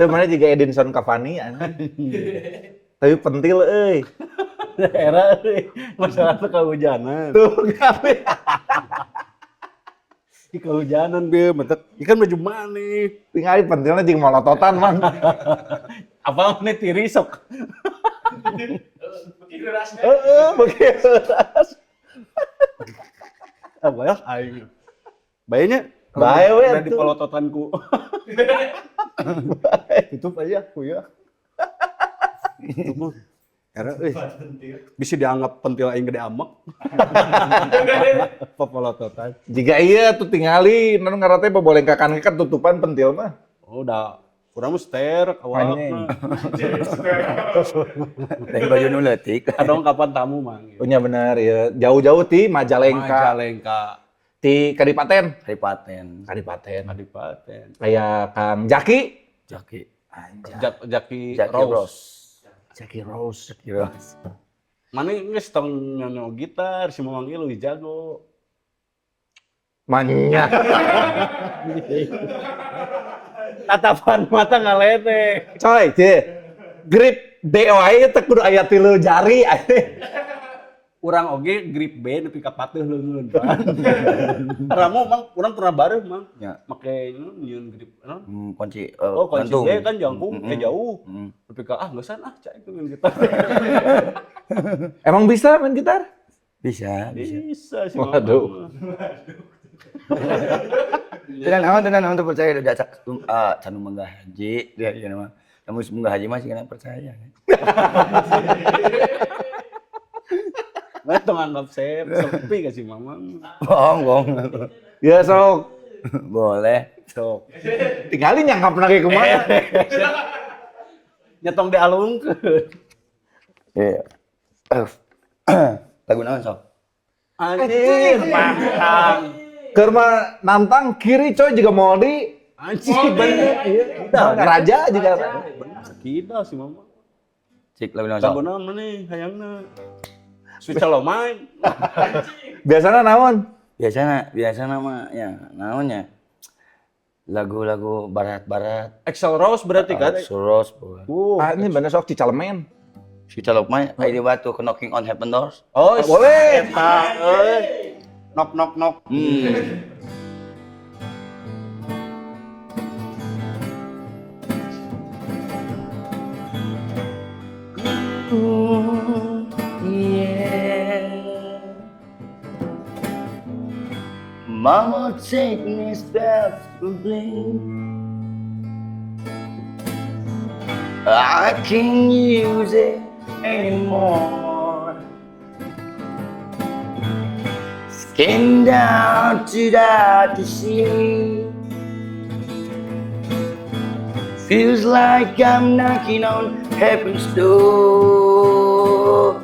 Teu mana juga Edinson Cavani anjing. Tapi pentil euy. Era euy, masalah teh kahujanan. Tuh kabeh. Ih kahujanan ge, mentek. Ieu kan baju maneh. Tingali pentilna jeung molototan mang. Apa maneh tiris sok. Heeh, begitu. Ah, banyak aing. Bayanya Bae we udah atuh. di polototanku. Tutup aja aku ya. Tutup mah. Era euy. Bisa dianggap pentil aing gede amek. Polototan. Jika iya tuh tingali, nu ngaran teh bobolengkakan kan tutupan pentil mah. Oh, udah urang mah ster awakna. Lain baju nu leutik. Kadang kapan tamu mang. Oh nya bener ya, jauh-jauh ti Majalengka, Majalengka, ti Kadipaten. Kadipaten. Kadipaten. Kadipaten. Kayak Kang Jaki. Jaki. Jaki Jaki Rose. Rose. Jaki Rose. Jaki Rose. Mana geus tong nyono gitar si Mamang ieu leuwih jago. Manya. Tatapan mata ngaledek. Coy, je. Grip D wae teh kudu aya tilu jari. Urang oge grip B nepi ka pateuh leungeun. Ramo mang urang pernah bareng mang. Ya. Make nyieun grip naon? Kunci Oh, kunci gantung. B kan jangkung jauh. Nepi ka ah geusan ah cai main gitar. Emang bisa main gitar? Bisa, bisa. Bisa sih. Waduh. Tenan naon teu percaya udah can munggah haji dia ieu mah. Kamu munggah haji mah sih kana percaya. Nah, tong anggap sepi ka si Mamang. Bohong, bohong. Ya sok. Boleh. Sok. Tinggalin nyangkap lagi kumaha. Nyetong dialungkeun. Iya. Lagu naon sok? Anjir, pantang. Keur mah nantang kiri coy juga Moldi. Anjir, bener. Iya. Raja juga. Bener, kidal si Mamang. Cik lagu naon sok? Lagu naon maneh hayangna? Switch lo main. Biasana naon? Biasana mah ya naonnya? Lagu-lagu barat-barat. Axl Rose berarti kan? Axl Rose bukan. Ah, ini bener sok Cicalemen. Si Calok mah aya di batu Knocking on Heaven Doors. Oh, boleh. Eta euy. Knock knock knock. Yeah. Mama take me steps to blame. I can't use it anymore. Skin down to the sea. Feels like I'm knocking on heaven's door.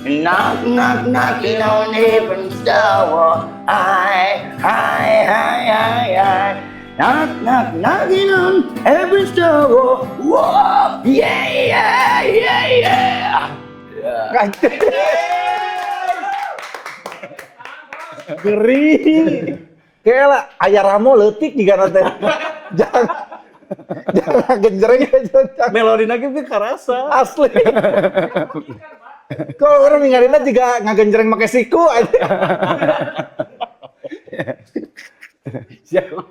Knock, knock, knocking on heaven's door. I, I, I, I, I. Knock, knock, knocking on heaven's door. Whoa, yeah, yeah, yeah, yeah. Yeah. Geri. Kayak lah, ayah Ramo leutik juga nanti. Jangan, jangan genjreng aja. Melodi lagi ge karasa. Asli. Kok orang ninggalinnya juga ngagenjreng pakai siku aja. Siapa?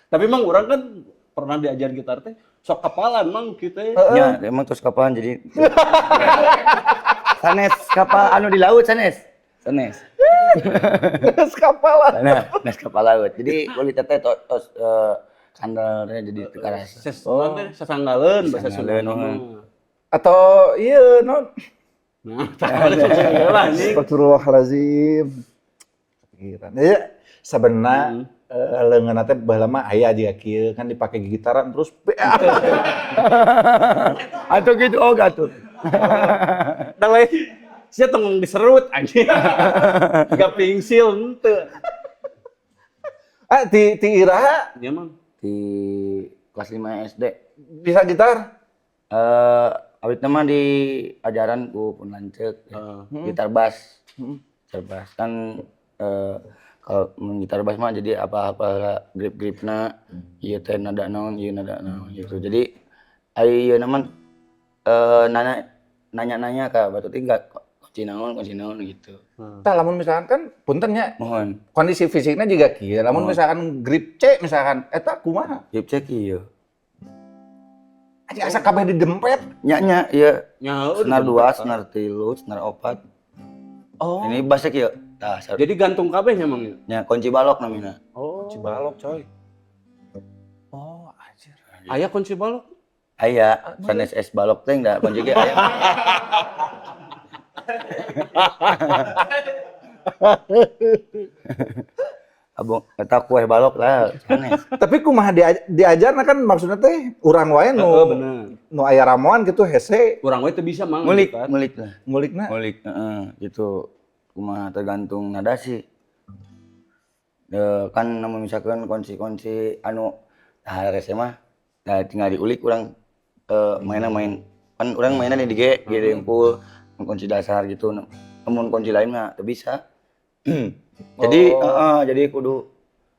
Tapi emang orang kan pernah diajar gitar teh sok kapalan mang kita. Ya, emang terus kapalan jadi. Sanes kapal anu di laut sanes. Sanes. Terus kapalan. Nah, sanes kapal laut. Jadi kulit teh tos kandalnya jadi teu karasa. Ses oh. Sasanggaleun bahasa Sunda. Sasanggaleun, Atau iya non. Nah, sasanggaleun anjing. Astagfirullahalazim. Kepikiran. Ya, sebenarnya leungeunna teh baheula mah aya aja kieu kan dipake gitaran terus Atau gitu oh atuh. Da lain sia tong diserut anjing. Gak pingsil henteu. Ah, ti iraha Ya mang. Di kelas 5 SD. Bisa gitar? Awitna mah di ajaran ku pun lanceuk ya. Gitar bass. Gitar bass kan Kalau mun gitar bass mah jadi apa-apa grip-gripna, ieu teh nada naon, ieu nada naon gitu. Jadi ari ieu mah nanya nanya-nanya ka batur teh kunci naon gitu. Tah, lamun misalkan kan punten nya, Mohon. Kondisi fisiknya juga kieu. Lamun misalkan grip C misalkan, eta kumaha? Grip C kieu. Aja asa kabeh didempet. Nya nya ieu. Nya heueuh. Senar 2, senar 3, senar 4. Oh. Ini bassnya kieu. Tah, Jadi gantung kabeh nya, Mang, ya? Nya kunci balok namina. Oh. Kunci balok, coy. Oh, anjir. Aya kunci balok. Aya, sanes es balok teh da kunci ge aya. Abong eta kue balok lah sanes. Tapi kumaha diajarna kan maksudnya teh urang wae nu Heeh, bener. Nu aya ramuan gitu hese. Urang we teu bisa, Mang. Ngulik, gitu kan. ngulik lah. Ngulikna. Ngulik, heeh, gitu. Kumaha tergantung nada sih. Kan namun misalkan kunci-kunci anu tah rese mah nah tinggal diulik urang mainnya main kan urang mainnya di G, G dengkul, kunci dasar gitu. Namun kunci lain mah teu bisa. Jadi heeh, jadi kudu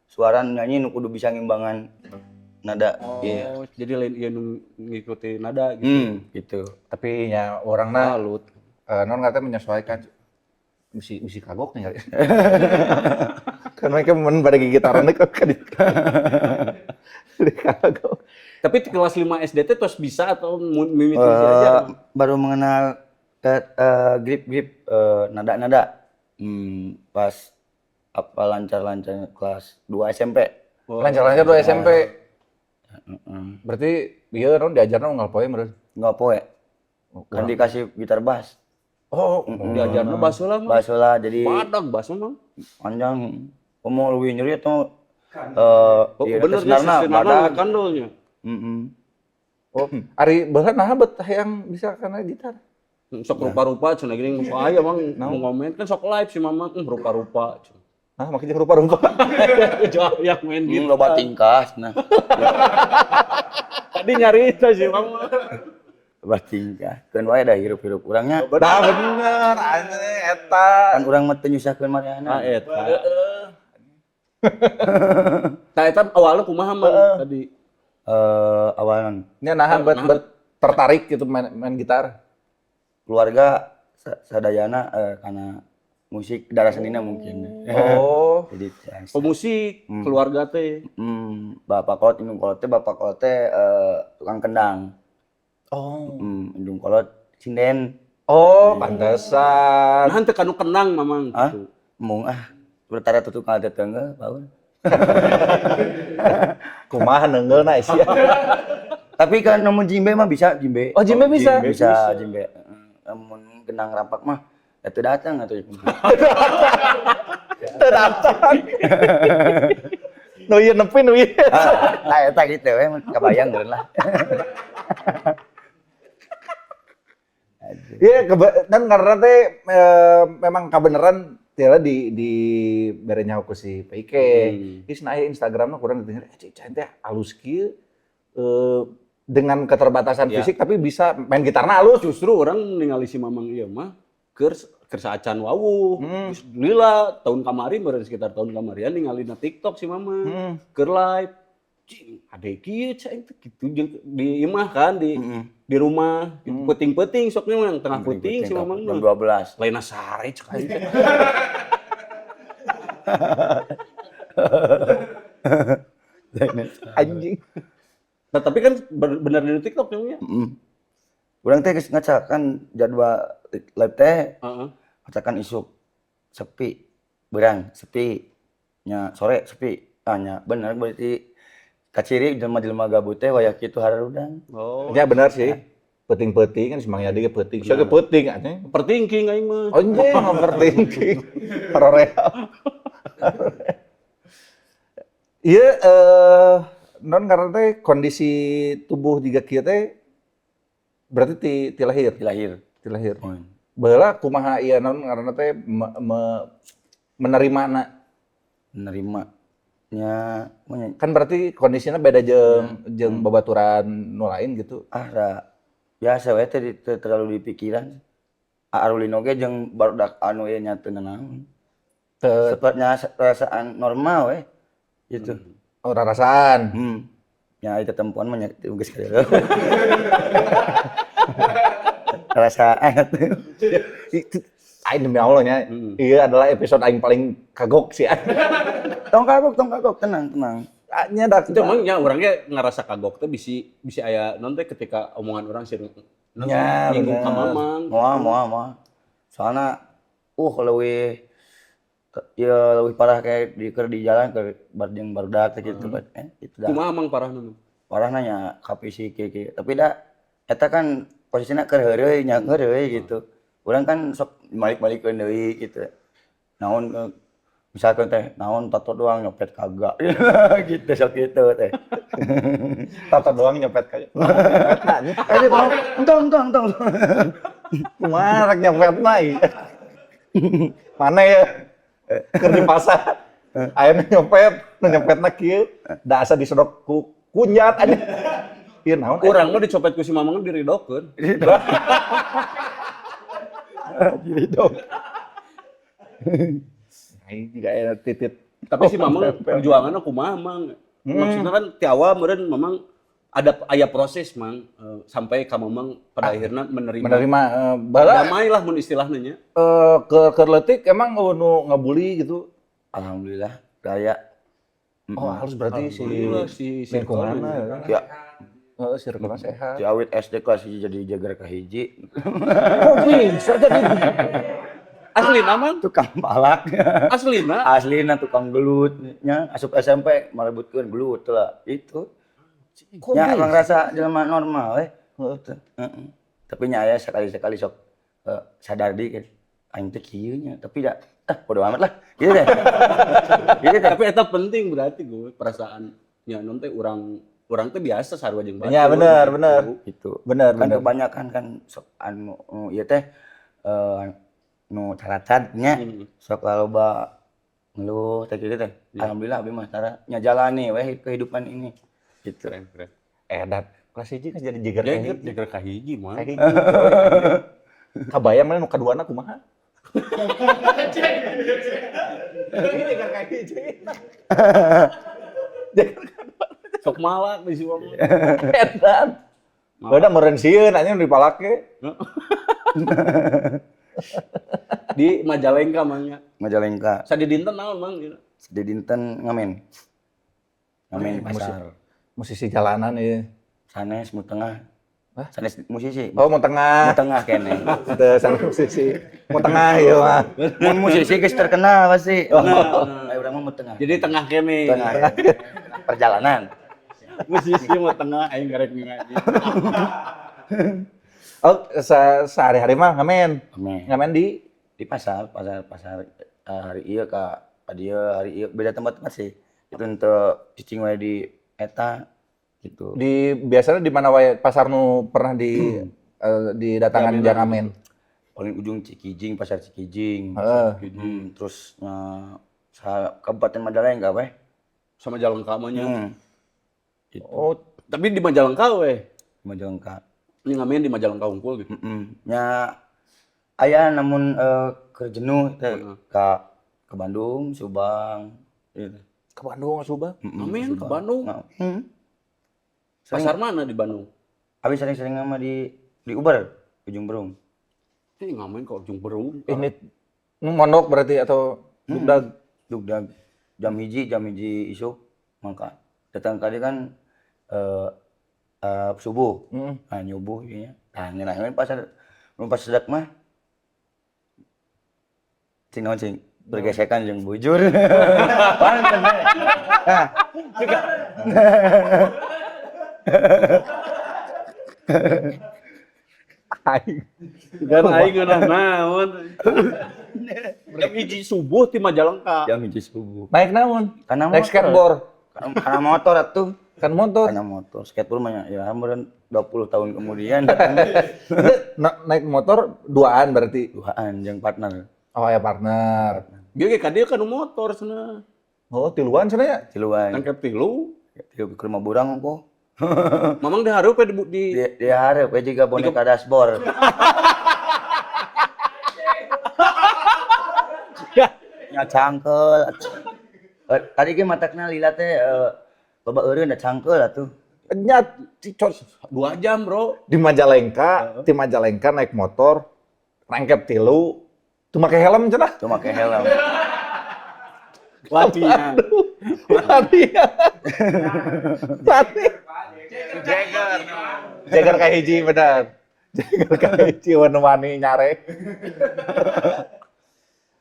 suara nyanyi nu kudu bisa ngimbangan nada. Oh, Iya. jadi lain ieu nu ngikuti nada gitu. Gitu. Tapi nya orangna Salut. Non katanya menyesuaikan. Bisi bisi kagok nih kali. Kan mereka men pada gigitaran kok kan di kagok. Tapi di kelas 5 SD teh tos bisa atau mimiti aja? Baru mengenal grip-grip nada-nada. Pas apa lancar-lancar kelas 2 SMP. Oh. Lancar-lancar 2 SMP. Heeh. Berarti ieu non diajarna unggal poe meureun. Nggak poe. Kan dikasih gitar bass. Oh, Diajarna bass heula mah. Bass lah jadi Badag bass mah, Mang. Panjang. Komo leuwih nyeri atau Oh, iya, bener teh dia senarna senarna badag. kandolnya. Heeh. Oh, ari baheula naha bet hayang bisa kana gitar? Sok rupa-rupa cenah gini sok aya, Mang, mau ngomen kan sok live si Mamang, rupa-rupa cenah. Ah, makanya rupa-rupa. Jauh yang main Hmm, gitar. loba tingkah cenah. Tadi nyari itu sih, Mang. Loba tingkah. Keun wae da hirup-hirup urangnya. Dah bener, anjing eta. Kan urang mah teu nyusahkeun marehana. Ah, eta. Tah, eta awalnya kumaha, Mang, tadi? Awalan Nya naha bet bet tertarik gitu main, main gitar. Keluarga sadayana karena musik darah senina mungkin. Oh. Jadi Oh, musik, keluarga teh. Bapak kolot, indung kolot teh, bapak kolot teh tukang kendang. Oh. Indung kolot sinden. Oh, pantesan. Nah, teu kanu kendang, Mamang, Hah? gitu. Mung ah, bertara tutuk ka tetangga, baun. Kumaha neunggeulna sia. Tapi kan namun jimbe mah bisa jimbe. Oh, jimbe bisa? Bisa jimbe. Namun kendang rampak mah itu datang atau Teu datang. Nu ieu nepi nu ieu. Ah, eta gitu we kebayang geun lah. Iya, dan karena teh memang kebenaran tila di bere nyaho ku si PIK. Geus na aya Instagramna kurang ditinggal, cik cai teh alus kieu dengan keterbatasan fisik tapi bisa main gitarna alus. Justru urang ningali si Mamang ieu mah keur keur saacan wawuh. Terus lila tahun kamari meureun sekitar tahun kamarian ningali na TikTok si Mamang. Keur live. Cing, ade kieu cai teh gitu jeung di imah kan di rumah gitu. Peuting-peuting sok nya mang tengah peuting si Mamang jam mah. 12. Lainna sare cek aing teh. Anjing. Nah, tapi kan bener di TikTok nya. Heeh. Urang teh geus ngacakan jadwal live teh, ngacakan isuk sepi, berang sepi, nya sore sepi, ah nya bener berarti kaciri jelema-jelema gabut teh wayah kitu hararudang. Oh. Ya bener sih. Peuting-peuting kan si Mang Yadi ge peuting. Sia ge peuting anjing. Overthinking aing mah. Anjing overthinking. Roreal. Iya non karena teh kondisi tubuh juga kieu teh berarti ti lahir. Ti lahir. Ti lahir. Mun. Baheula kumaha ieu non karena teh menerima na? Menerima nya, nya. Kan berarti kondisinya beda jeung babaturan nu lain gitu. Ah, da, biasa we teh teu terlalu dipikiran. Arulin oge jeung barudak anu ieu nya teu nanaon. Teu Sepertinya perasaan normal we gitu. Oh, rarasaan. Ya itu tempuan mah nya geus kieu. Perasaan atuh. Aing demi Allah nya, iya adalah episode aing paling kagok sih. Tong kagok, tenang, tenang. Nya dak Itu emang nya urangnya ngerasa kagok teh bisi bisi aya non teh ketika omongan orang sih non Ya, nyinggung ka bener. Mamang. Moal, moal, moal. Soalnya leuwih ya leuwih parah kayak di keur di jalan ke bar jeung barudak teh gitu kan. Itu dah. Kumaha Mang parahna Mang? Parahna nya ka fisik kieu kieu. Tapi dah eta kan posisinya keur heureuy nya heureuy gitu. Urang kan sok balik-balikeun deui gitu. Naon misalkan teh naon tato doang nyopet kagak gitu sok gitu teh. Tato doang nyopet kayak. Eh mau entong entong entong. Kumaha rek nyopet mah ieu. Mana ya? Keur di pasar. Aya nu nyopet, nu nyopetna kieu, da asa disodok ku kunyat anjing. Ieu naon? Urang mah dicopet ku si Mamang diridokeun. Jadi dong. Aing juga aya titit. Tapi si Mamang perjuangannya kumaha Mang? Maksudnya kan ti awal meureun Mamang ada aya proses Mang sampai ka Mamang pada akhirnya menerima, Menerima bala damai lah mun istilahnya nya. Ke leutik emang nu ngabully gitu. Alhamdulillah raya. Oh, harus berarti si Alhamdulillah, si lingkunganna circle-nya. ya. Ya, Heeh, circle sehat. di awit SD kelas 1 jadi jagar kahiji. Kok bisa jadi? Aslina Mang, Tukang palak. aslina. Aslina tukang gelut nya asup SMP merebutkeun gelut lah itu. Kok Nya bisa? emang rasa jelema normal we. Heeh. Tapi nya aya sekali-sekali sok sadar di kan aing teh kieu nya tapi da ah bodo amat lah gitu deh. Gitu deh. Tapi eta penting berarti gue perasaan nya non teh urang urang teh biasa sarua jeung batur. Ya bener, bener. Gitu. Bener, Kan bener. kebanyakan kan sok anu nu ieu teh nu caracad nya sok loba ngeluh teh kitu teh. Alhamdulillah abdi mah tara nya jalani we kehidupan ini. Gitu. Keren, keren. Edan kelas 1 kan jadi jeger Jager, kahiji. jager kahiji mah. Kahiji. Kabayang mana nu kaduana kumaha? Ini jeger kahiji. Jeger Sok malak di si Mamang. edan. Udah meureun sieun anjing nu dipalake. Di Majalengka Mang nya. Majalengka. Sadi dinten naon Mang? Di dinten ngamen. Ngamen di pasar. Musisi jalanan ieu. Sanes mu tengah. Hah? Sanes musisi. Oh, mau tengah. Mu tengah kene. Teu sanes musisi. Mau tengah ieu mah. Mun musisi geus terkenal pasti. Nah, urang mah mu tengah. Jadi tengah kene. Tengah. Perjalanan. Musisi mau tengah aing garek ngaji. Oh, sehari-hari mah ngamen. Ngamen. Ngamen di Di pasar, pasar pasar hari ieu ka dieu hari ieu beda tempat-tempat sih. Itu untuk cicing wae di eta gitu. Di biasanya di mana wae pasar nu pernah di didatangan jangamen? Paling ujung Cikijing, pasar Cikijing. Heeh. Terus Kabupaten Majalengka we. Sama Majalengka mah nya. Gitu. Oh, Tapi di Majalengka we. Majalengka. Ini ngamen di Majalengka unggul gitu. Nya aya namun keur jenuh teh ka ke Bandung, Subang gitu. Ke Bandung, Subang. Ngamen ke Bandung. Nah, Pasar mana di Bandung? Abi sering-sering sama di Uber, Ujung Berung. Ini ngamen ke Ujung Berung. Ini nu mondok berarti atau dugdag? Dugdag jam 1 isuk mangka. Datang kali kan subuh. Nah, nyubuh ieu nya. Nah, ngeunah pasar mun pas sedak mah cing naon cing bergesekan jeung bujur. Panten we. Nah. Aing. Kan aing ngeunah naon. Jam 1 subuh ti Majalengka. Jam 1 subuh. Naik naon? Karena Naik motor. skateboard. Karena motor atuh. Kan motor. Karena motor. Skateboard mah ya meureun 20 tahun kemudian datang. Naik motor duaan berarti. Duaan jeung partner. Oh ya partner. Bieu ge ka dieu kan motor cenah. Oh, tiluan cenah ya? Tiluan. Nangkep tilu. Tilu ke rumah burang kok. Mamang dihareup we di Di hareup we jiga boneka dashboard. Ya, Nya cangkeul atuh. Tadi ge matakna lila teh loba eureun da cangkeul atuh. Nya 2 jam, Bro. Di Majalengka naik motor, rangkep tilu, tuh make helm cenah. Tuh make helm. Latihan. Latihan. Latihan. Jagger. Jagger kahiji bener. Jagger kahiji wani nyare.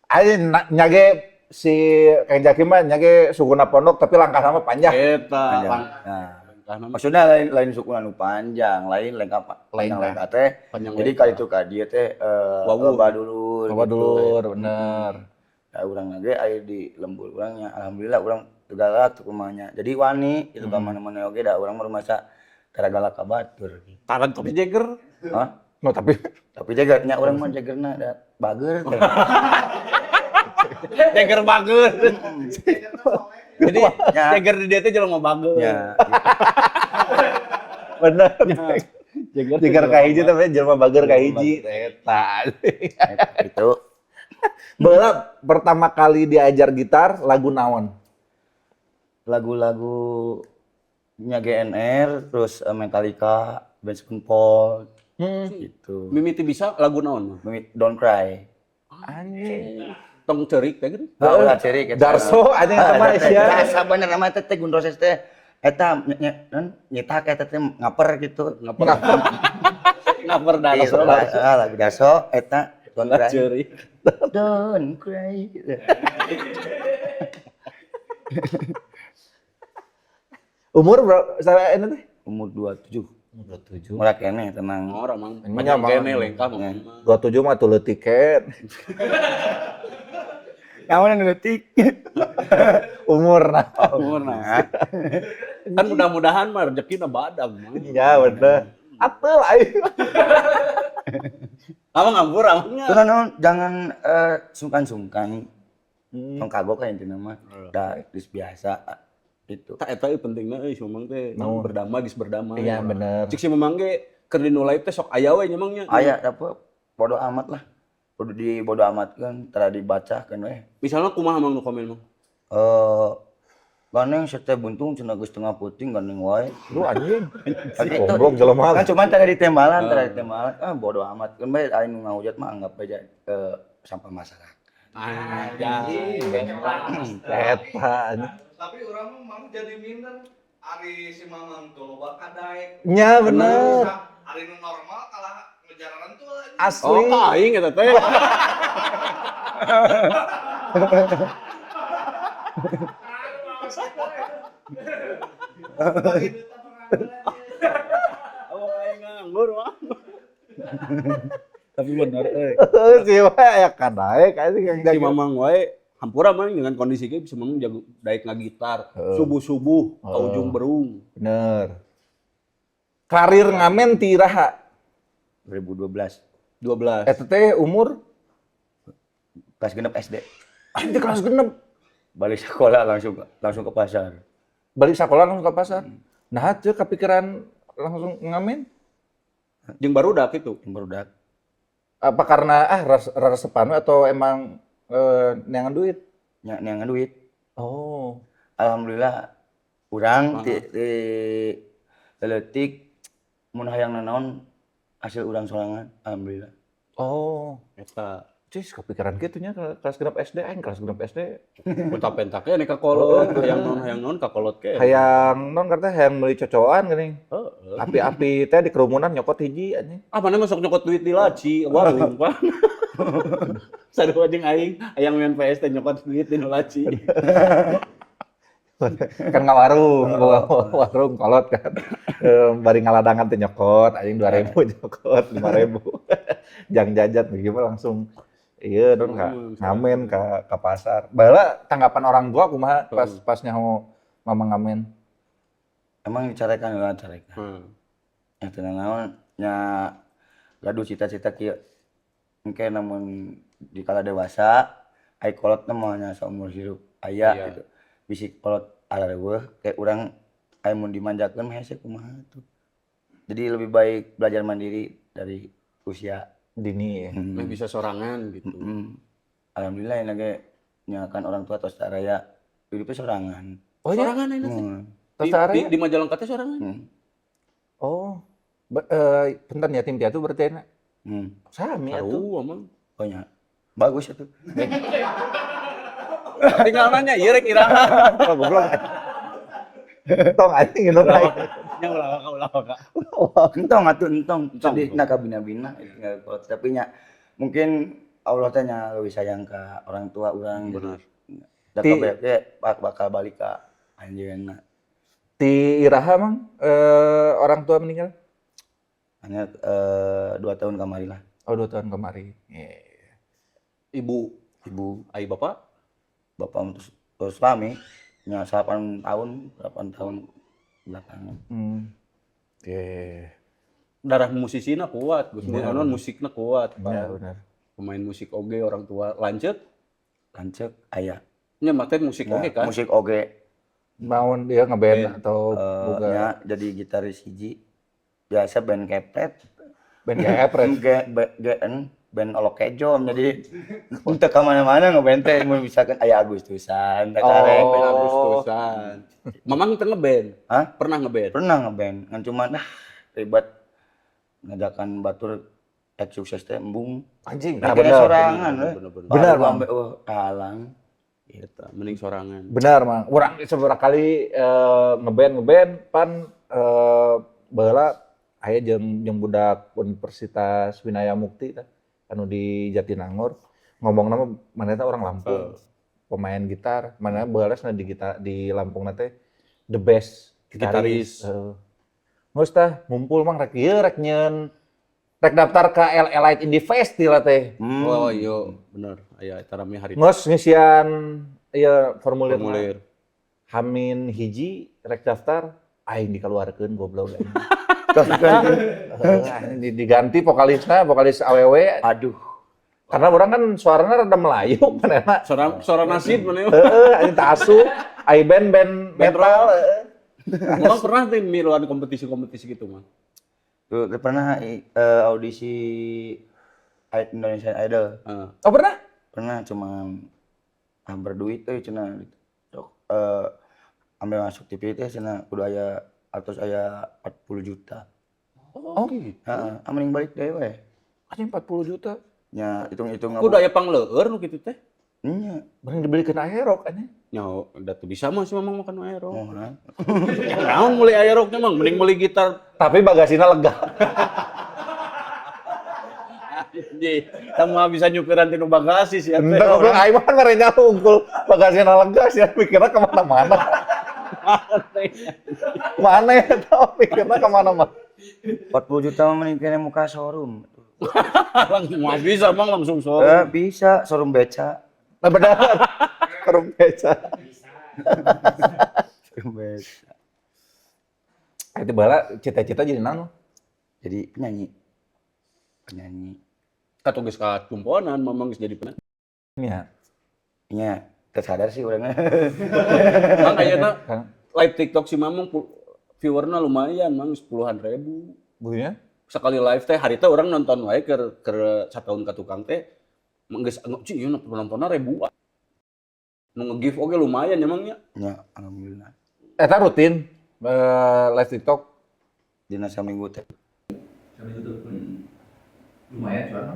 Ayo nyage si Kang Jaki mah nyage sukuna pondok tapi langkah mah panjang. Eta. Panjang. Nah, maksudnya lain lain sukuna nu panjang, lain lengkap Lain panjang lengkap teh. Panjang jadi lengkap. kali itu ka dieu teh Wawuh. loba dulur. Loba gitu. dulur bener. Da urang ge aya di lembur urangnya. Alhamdulillah urang teu galak teu kumaha. Jadi wani itu ka mana-mana oge da urang mah rumasa tara galak ka batur. Taran tapi Jagger. Hah? No tapi Tapi jager nya urang mah jagerna da bager teh. Jagger bager. Jadi Ya. Jagger di dia teh jelema bager. Ya. Bener. Jagger Jagger kahiji tapi jelema bager kahiji. Eta. Gitu. Baheula pertama kali diajar gitar lagu naon? Lagu-lagu nya GNR terus Metallica, Avenged Sevenfold gitu. Mimiti bisa lagu naon mah? Don't Cry. Anjing. Tong ceurik teh gitu. Ah, ulah ceurik eta. Darso anjing eta mah sia. Asa bener nama teh teh Gun Roses teh eta nyetak eta teh ngaper gitu. Ngaper. Ngaper Darso. Iya, lagu Darso eta Don't Ulah Cry. ceurik. Don't Cry. Gitu. Umur berapa sampai ini teh? Umur 27. 27. Murah keneh tenang. Orang mang. Nya, Panjang Mang. kene lengkah mah. 27 mah tuh leutik tiket. Naon anu leutik? Umur nah. Umur nah. Kan mudah-mudahan mah rezekina badag mah. Ya bener. Atul aing. Abang ngambur amangnya. Tuh naon jangan sungkan-sungkan. Tong kagok kan intina mah. Da geus biasa gitu. Tah eta euy pentingna euy si Mamang teh berdamai geus berdamai. Iya bener. Cik si Mamang ge keur di nu live teh sok aya we nya Mang nya. Aya tapi bodo amat lah. Bodo di bodo amat kan tara dibaca kan we. Misalnya kumaha Mang nu komen Mang? Gandeng sete buntung cenah geus tengah puting gandeng wae. Lu anjing. Tapi itu- Goblok jelema. Kan cuman tara ditembalan, tara ditembalan. Ah bodo amat kan bae aing nu ngahujat mah anggap aja sampah masyarakat. Anjing. Eta anjing. Tapi orang mah mang jadi minder. Ari si Mamang tuh loba kadaek. Nya bener. Ari nu normal kalah ngejaranan tuh anjing. Asli. Oh, ka aing eta teh. Oh, aing nganggur mah. Tapi bener euy. Si wae ya kadaek anjing yang Si jago. Mamang wae hampura mang dengan kondisi kieu bisa mang jago daek ngagitar subuh-subuh ka ujung berung. Bener. Karir ngamen ti iraha? 2012 12. Eta teh umur kelas genep SD. anjing kelas genep. Balik sekolah langsung langsung ke pasar. Balik sekolah langsung ke pasar. Nah, teu kepikiran langsung ngamen? Jeung barudak itu. Yang barudak. Apa karena resepan we atau emang neangan duit? Nya neangan duit. Oh. Alhamdulillah urang ti ti leutik mun hayang nanaon hasil urang sorangan alhamdulillah. Oh. Eta Cis, kepikiran gitu nya kelas genep SD, aing kelas genep SD. Bentak-bentak ke ka kolot, hayang naon ka kolot ke. Hayang non karena hayang meuli cocoan geuning. Heeh. Api-api teh di kerumunan nyokot hiji anjing. Ah mana masuk nyokot duit di laci, warung pan. Sarua jeung aing, hayang main PS teh nyokot duit di laci. Kan ngawarung, warung kolot kan. Bari ngaladangan teh nyokot, anjing 2000 nyokot, 5000. Jang jajan gimana langsung iya non ka ngamen ka pasar. Baheula tanggapan orang tua kumaha pas pas nyaho mama ngamen? Emang dicarekan heula carekan. Ya teu naon nya gaduh cita-cita kieu. Engke namun di kala dewasa ai kolot mah moal nya saumur hirup aya gitu. Bisi kolot areuweuh kayak urang aya mun dimanjakeun mah hese kumaha tuh. Jadi lebih baik belajar mandiri dari usia dini ya. Lebih bisa sorangan gitu. Alhamdulillah ini ge Nya kan orang tua tos raya hidupnya sorangan. Oh iya? Sorangan ayeuna teh. Tos Di, raya? di Majalengka teh sorangan. Oh. Punten yatim piatu berarti enak. Sami atuh. Sarua Mang. Oh nya. Bagus itu. Tinggal nanya ieu rek iraha. Oh, goblok. Tong anjing itu naik. Nya ulah waka ulah waka. Entong atuh entong. Entong. Sedih na kabina-bina tapi nya mungkin Allah teh nya leuwih sayang ka orang tua urang. Benar. Da kabeh ge bakal balik ka anjeunna. Ti iraha Mang orang tua meninggal? Hanya 2 tahun kamari lah. Oh, 2 tahun kemari. Yeah. Ibu, Ibu. Ai bapak? Bapak terus rame. Nya 8 tahun belakangan. Yeah. Darah musisina kuat, Gus. Mun musikna kuat. Benar, benar. Pemain musik oge orang tua lanceuk. Lanceuk aya. Nya mah teh musik oge kan? Musik oge. Mau dia ngeband atau buka? Nya jadi gitaris hiji. Biasa band kepret. Band kepret. GN band olok kejo jadi untuk ke mana-mana ngeband teh mun misalkan aya Agustusan teh karek band Agustusan. Mamang teu ngeband? Hah? Pernah ngeband? Pernah ngeband, ngan cuman ribet ngajakan batur ek sukses teh embung. Anjing, nah, nah, bener. Sorangan we. Bener, Bang. Sampai halang. Eta mending sorangan. Bener, Mang. Urang seberapa kali ngeband pan baheula aya jeung budak Universitas Winaya Mukti tah anu di Jatinangor ngomongna mah manehna orang Lampung. Pemain gitar, manehna baheula cenah di gitar di Lampung teh the best gitaris. Geus tah ngumpul Mang rek ieu rek nyeun rek daftar ka Elite Indie Fest lah teh. Oh iya, bener. Aya eta rame hari. Geus ngisian ieu formulir. Formulir. Hamin hiji rek daftar aing dikeluarkeun goblok. Diganti vokalisna, vokalis awewe. Aduh. Karena orang kan suaranya rada Melayu manehna. Suara nasid manehna. Heeh, anjing teu asup. Ai band metal. Mamang pernah teh miluan kompetisi-kompetisi gitu, Mang? Tuh, pernah audisi Indonesian Idol. Oh, pernah? Pernah, cuma berduit euy cenah gitu. Ambil masuk TV teh cenah kudu aya atos aya 40 juta. Oh, gitu. Heeh, mending balik deui we. Anjing 40 juta. Nya hitung-hitung Kudu aya pangleueur nu kitu teh. Nya. Mending dibelikeun Aerox anjing. Nya, da teu bisa mah si Mamang makan Aerox. Oh, nah. Naon meuli Aerox nya Mang, mending meuli gitar. Tapi bagasina lega. Anjing, tah bisa nyupiran tinu bagasi sih atuh. Entah goblok aing mah merenya unggul bagasina lega sih mikirna kemana-mana. Mana ya tau mikirna kemana-mana. 40 juta mah mending kene muka showroom. Langsung mah bisa Mang langsung showroom. Bisa showroom beca. Nah, benar. Showroom beca. Showroom beca. Itu bala cita-cita jadi naon? Jadi penyanyi. Penyanyi. Katuh geus kacumponan Mamang geus jadi penyanyi. Nya. Nya, tersadar sih orangnya. Mang ayeuna live TikTok si Mamang viewerna lumayan Mang 10-an ribu. Bunya? Sekali live teh hari teh orang nonton wae keur satahun ka tukang teh geus cih ieu penontonnya ribuan. Nu nge-give oge lumayan ya Mang nya. Nya, alhamdulillah. Eta rutin live TikTok Dina saminggu teh. Saminggu tuh. Lumayan cuan.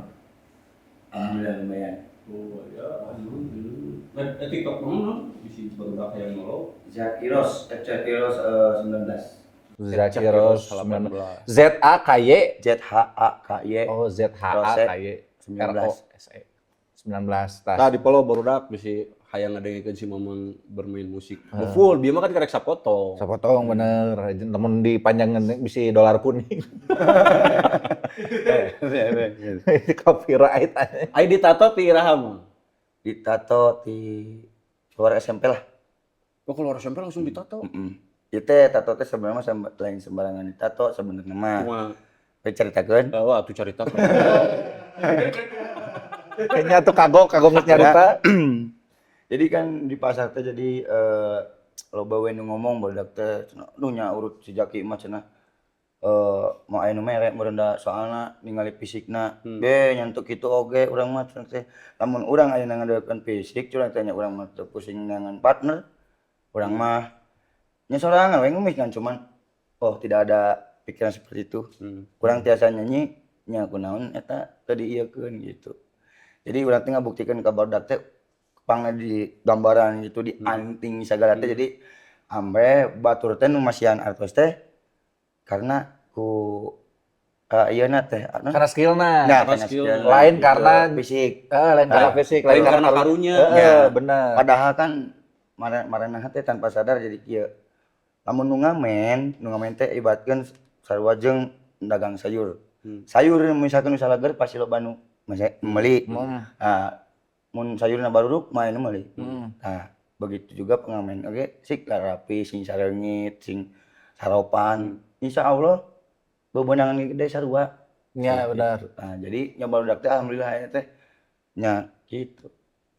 Alhamdulillah lumayan. Oh ya, alhamdulillah. TikTok Mang no? Bisi barudak hayang nolong. Zakiros, Zakiros 19. Zakiros 19. Z A K Y Z H A K Y. Oh, Z H A K Y 19. R O S E. 19 tas. Tah di follow barudak bisi hayang ngadengikeun si Mamang bermain musik. Full, bieu mah kan karek sapotong. Sapotong bener, namun dipanjangin bisi dolar kuning. Itu copyright aja. Ai ditato ti iraha Mang? Ditato di keluar SMP lah. Oh, keluar SMP langsung ditato. Ieu teh tato teh sebenarnya mah lain sembarangan ditato sebenarnya mah. Cuma Baik caritakeun. wah atuh carita. Kayaknya tuh kagok geus nyarita. Jadi kan di pasar teh jadi loba we nu ngomong barudak teh cenah nu nya urut si Jaki mah cenah Mau aya nu mere meureun da soalna ningali fisikna be nyantuk kitu oge urang mah curang teh. Lamun urang ayeuna ngadokeun fisik curang teh nya urang mah teu pusing neangan partner. Urang mah nya sorangan we ngemis kan, cuman oh, tidak ada pikiran seperti itu. Urang tiasa nyanyi nya kunaon eta teu diieukeun gitu. Jadi urang teh ngabuktikeun ka barudak teh pangna di gambaran gitu, di anting sagala teh. Jadi ambe batur teh nu masihan artos teh karena ku ieu na teh anu. Karena skillna. Nah, Karena karena skill. skill. Lain Gitu, karena fisik. Lain karena fisik, Lain karena karunya. Heeh, Ya. bener. Padahal kan maraneh teh tanpa sadar jadi kieu. Lamun nu ngamen teh ibaratkeun sarua jeung dagang sayur. Sayur misalkan nu salager pasti loba nu meuli. Nah, mun sayurna baruruk mah nu meuli. Nah, begitu juga pengamen oge sik rapi, sing sareungit, sing saropan. Insya Allah bebenangan gede sarua. Ya, benar. Nah, jadi nya barudak teh alhamdulillah aya teh nya gitu.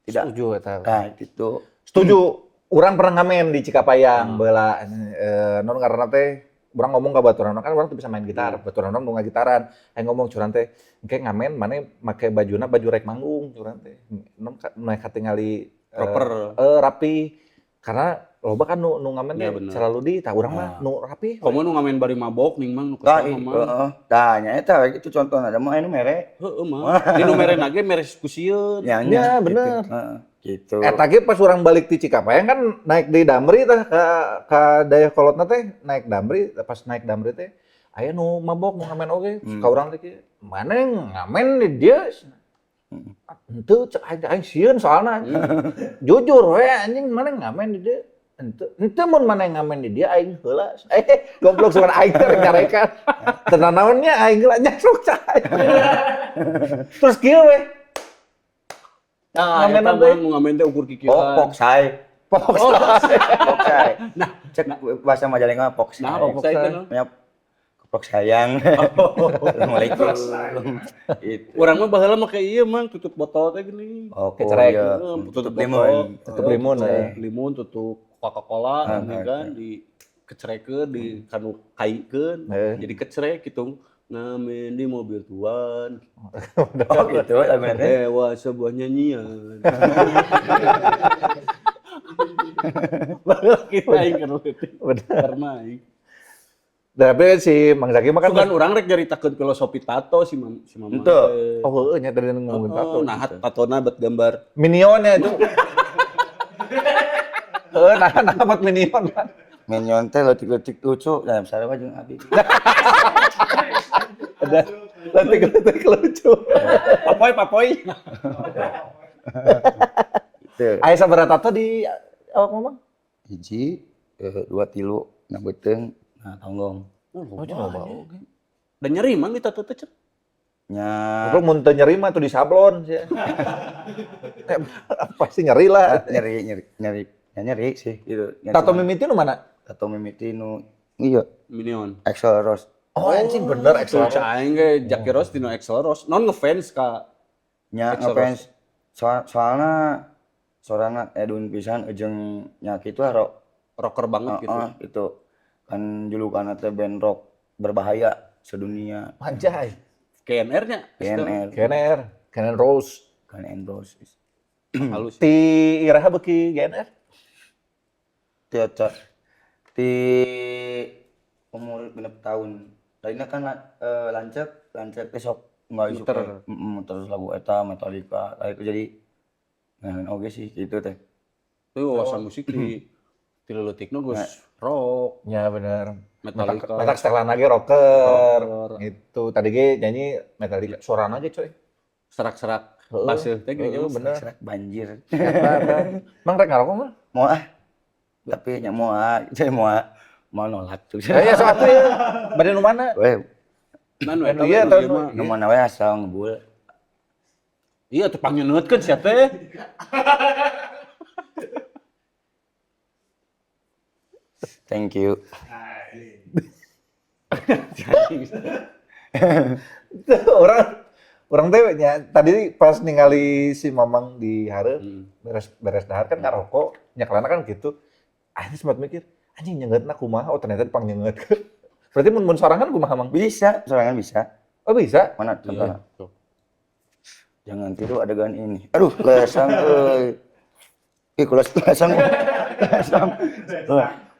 Tidak. Setuju eta. Nah, gitu. Setuju. Urang pernah ngamen di Cikapayang baheula non karena teh urang ngomong ke baturan kan urang tuh bisa main gitar, baturan urang nu ngagitaran. Aing ngomong curang teh, engke ngamen maneh make bajuna baju rek manggung curang teh. Non naik katingali Proper. Rapi. Karena loba kan nu ngamen Ya, teh bener. selalu di tah urang mah nu rapi. Komo nu ngamen bari mabok ning mang nu Tah, kesel mah. heeh. Tah, nya eta we kitu contohna da mah anu mere. Heeh mah. Di nu mere nage mere ku sieun. Nya, Ya, nya, bener. gitu. Heeh, gitu. Eta ge pas urang balik ti Cikapayang kan naik di Damri tah ka Dayeuhkolotna teh naik Damri, pas naik Damri teh aya nu mabok nu ngamen oge. Ka urang teh kieu, "Mana ngamen di dieu?" Henteu cek aing teh, aing sieun soalna. Jujur we anjing mana ngamen di dieu? Henteu, henteu mun mana ngamen di dieu aing heula. Goblok sugan aing teh rek nyarekan. Teu nanaon nya aing heula nya sok cek aing. Terus kieu we. Nah, Ngamen eta teh. mah nu ngamen teh ukur kikieuan. Oh, poksai. Poksai. Poksai. Nah, cek bahasa Majalengka mah poksai. Nah, poksai teh no. Nya keprok sayang. Assalamualaikum. Itu. Urang mah baheula make ieu mang tutup botol teh gini. Oh, Kecerek. iya. Heeh, Tutup tutup limun. botol. Tutup limun, Tutup eh. limun, tutup Coca-Cola, ini kan di kecerekeun, di kanu kaikeun, jadi kecerek gitu. Ngamen di mobil tuan. Oh, gitu laguna teh. Dewa sebuah nyanyian. Baheula kita aing keur leutik. Bener. Karena aing. Tapi si Mang Zaki mah kan Sugan urang rek nyaritakeun filosofi tato si Mamang. Henteu. Teh. Oh, heueuh nya tadi ngomongin tato. Oh, nah tatona bet gambar Minionnya itu. Heeh, nah buat minion kan. Minion teh leutik-leutik lucu, nah sarua jeung abi. Ada letik-letik lucu. Papoy papoy. Teu. Aya sabaraha tato di awak Mamang? Hiji, dua, tilu, na beuteung, na tonggong. Oh, cuma bau. Dan nyeri mang di tato teh cek. Nya Lu mun teu nyeri mah tuh di sablon sih. Pasti nyeri lah. Nyeri nyeri nyeri ya nyeri sih gitu. Nyeri Tato cuman- mimiti nu mana? Tato mimiti nu iya Minion. Axl Rose. Oh, anjing bener Tuh Axl. cek aing ge Jackie Rose dino Axl Rose. Non ngefans ka Nya Axl ngefans soalna sorana edun pisan jeung nya kitu lah rock. Rocker banget gitu. Heeh, gitu. Kan julukanna teh band rock berbahaya sedunia. Anjay. GNR-nya. GNR. GNR, GNR Rose. Guns N' Roses. Halus. Ti iraha beuki GNR? Ti ti umur 6 tahun. Tadinya kan lanceuk, lanceuk teh sok nggak isuk Muter. teh. Terus lagu eta Metallica, nah itu jadi nah oke sih gitu teh. Itu wawasan musik di leutikna geus rock, Ya bener. Metallica. Matak setelan lagi rocker. Rocker. Itu tadi ge nyanyi Metallica suarana aja coy. Serak-serak Heeh. baseuh teh gini Heeh, mah. bener. Serak banjir. Eta, eta. Mang rek ngarokok mah? Mau ah. Tapi nya mau ah, saya mau ah. Mau nolak tuh. Ya ya sok atuh ya. Bade nu mana? Weh, Nah, nu eta Iya, we, nu tahu ieu nu- mah. nu mana we asal ngebul. Iya, tuh pangnyeuneuutkeun sia teh. Thank you. Orang orang teh nya tadi pas ningali si Mamang di hareup beres beres dahar kan ngarokok, nyakelana kan gitu. Akhirnya sempat mikir, anjing nyengeutna kumaha? Oh, ternyata dipangnyengeukeun. Berarti mun mun sorangan kumaha, Mang? Bisa, sorangan bisa. Oh, bisa? Mana contohnya? Tuh. Jangan tiru adegan ini. Aduh, lesang euy. Ih, kulas lesang. Lesang.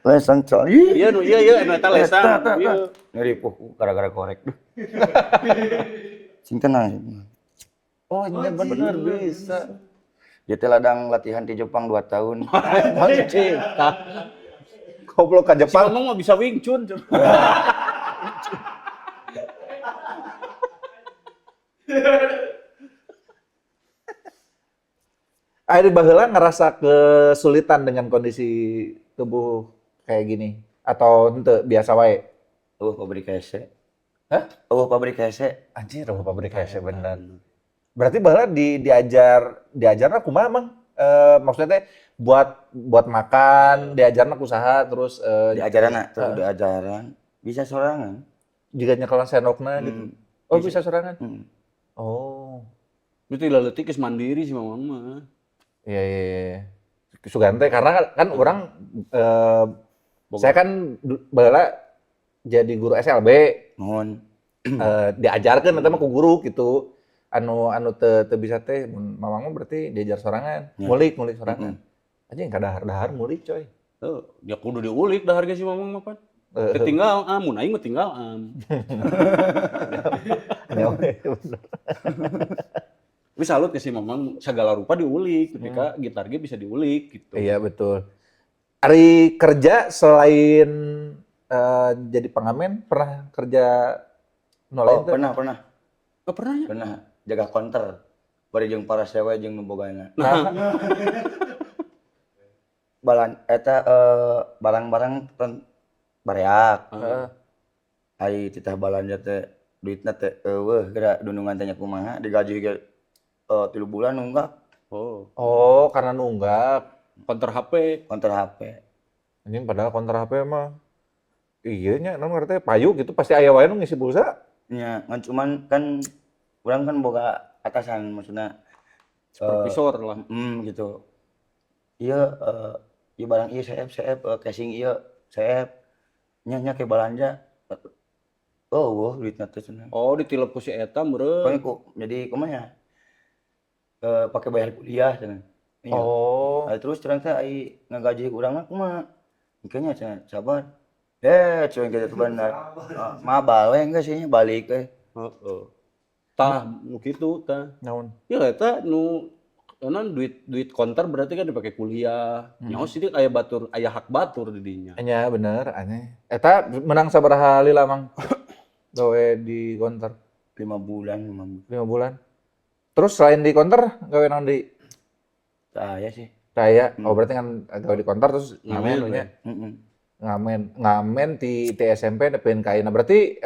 Lesang coy. Iya nu iya iya nu eta lesang. Iya. Ngeri puh gara-gara korek. Duh. Sing tenang. Sing tenang. Oh, iya bener bisa. Dia teh ladang latihan di Jepang 2 tahun. Anjing. Tah. Goblok ka Si Jepang. Mamang mah bisa Wing Chun. Akhirnya baheula ngerasa kesulitan dengan kondisi tubuh kayak gini atau henteu biasa wae? Oh, pabrik hese. Hah? Oh, pabrik hese. Anjir, eueuh pabrik hese bener. Berarti baheula diajarna kumaha, Mang? Maksudnya teh buat buat makan, diajarna ku saha, terus Diajaran terus diajaran bisa sorangan. Juga nyekelan sendokna gitu. Oh, bisa sorangan. Oh. Itu leutik geus mandiri si Mamang mah. Iya. iya. Sugan teh karena kan orang saya kan baheula jadi guru SLB. Mohon. Diajarkeun eta mah ku guru gitu. Anu anu teu teu bisa teh mun Mamang mah berarti diajar sorangan, ngulik sorangan. Anjing kadahar-dahar ngulik coy. Heuh, ya kudu diulik dahar ge si Mamang mah pan. Heeh. Teu tinggal am, mun aing mah tinggal am. Ya, bener. Tapi salut ke si Mamang segala rupa diulik, ketika gitar ge bisa diulik gitu. Iya betul. Ari kerja selain jadi pengamen pernah kerja nu lain Oh, teu? pernah, pernah. Oh, pernah ya? Pernah jaga konter. Bari jeung para sewe jeung nu bogana. Nah, Balan eta barang-barang kan bareak. Heeh. Ari titah balanja teh duitna teh eueuh geura dunungan teh nya kumaha digaji ge 3 bulan nunggak Oh, Oh, karena nunggak. konter HP. konter HP. Anjing padahal konter HP mah iya nya naon ngarti payu gitu pasti aya wae nu ngisi pulsa. Nya, ngan cuman kan urang kan boga atasan maksudna Supervisor lah. Gitu. Iya ieu barang ieu CF CF casing ieu CF nya nya ke balanja. Oh, wah duitna teh cenah. Oh, ditilep ku si eta meureun. Pokoknya ku jadi kumaha ya? Pakai bayar kuliah cenah. Iya. Oh. Nah, terus terang teh ai ngagaji urang mah kumaha? Kayaknya cenah sabar. Cuy gitu bener. Mabal we geus nya balik we. Heeh. Tah, nu kitu tah. Naon? Ya eta nu non duit duit konter berarti kan dipakai kuliah. Nyaho sidik aya batur, aya hak batur di dinya. Nya bener aneh. Eta menang sabaraha lila Mang? Gawe di konter 5 bulan, 5 bulan. 5 bulan. Terus selain di konter gawe naon di? Saya sih. Saya. Oh, berarti kan gawe di konter terus ngamen Ngamen, nya. Heeh. Ngamen, ngamen di SMP nepi ka ayeuna. Berarti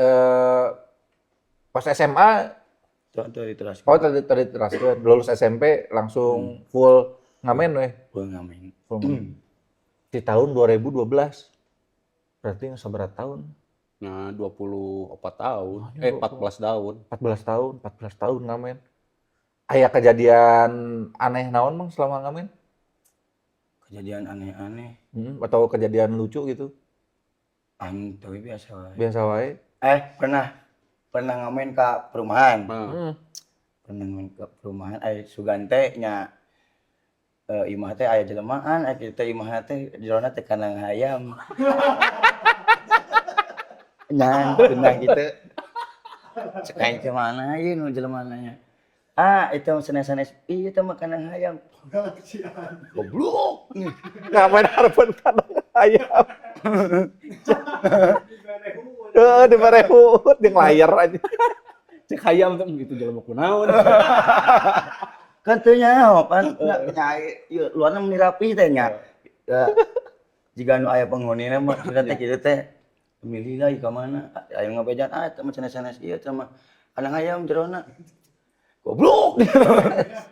pas SMA Tuh tuh diteraskeun. oh tadi teraskeun lulus SMP langsung full ngamen weh. Gua ngamen. Full ngamen. Di tahun 2012. Berarti sabaraha tahun? Nah, 24 tahun. Oh, ini 14 tahun. 14 tahun, 14 tahun ngamen. Aya kejadian aneh naon Mang selama ngamen? Kejadian aneh-aneh. Atau kejadian lucu gitu? Anu tapi biasa wae. Biasa wae. Pernah ngamen ka perumahan. Nah. Pernah ngamen ka perumahan aya sugan teh nya imah teh aya jelemaan, aya kitu teh imah teh jerona teh kandang hayam. Nya, cenah kitu. Cek aing teh mana ieu nu jelema nya. Ah, itu mah sanes-sanes. Iya, itu mah kandang hayam. Goblok. Ngapain harapan kandang hayam? Heeh, di barehut jeung layar aja. Cek hayam teh gitu jelema kunaon. Kan teu nyaho pan nya ieu luarna meni rapi teh nya. Ya, jika nu aya penghunina mah sudah teh kitu teh milih lah ka mana. Aya ngabejan ah eta mah sanes-sanes ieu teh mah kandang hayam jerona. Goblok.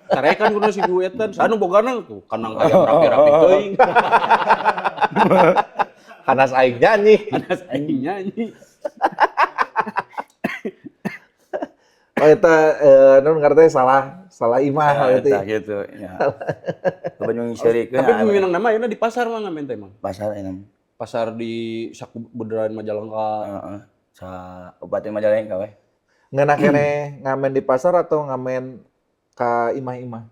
Tarekan kudu si gue eta, anu bogana tuh kandang hayam rapi-rapi teuing. Hanas aing nyanyi. Hanas aing nyanyi. Oh eta naon ngarti salah imah berarti. Eta gitu nya. Banyak yang serikeun. Tapi minang nama ayeuna di pasar mah ngamen teh mah. Pasar enak. Pasar di Sakubeneran Majalengka. Heeh. Sa Kabupaten Majalengka we. Ngeunah keneh ngamen di pasar atau ngamen ka imah-imah?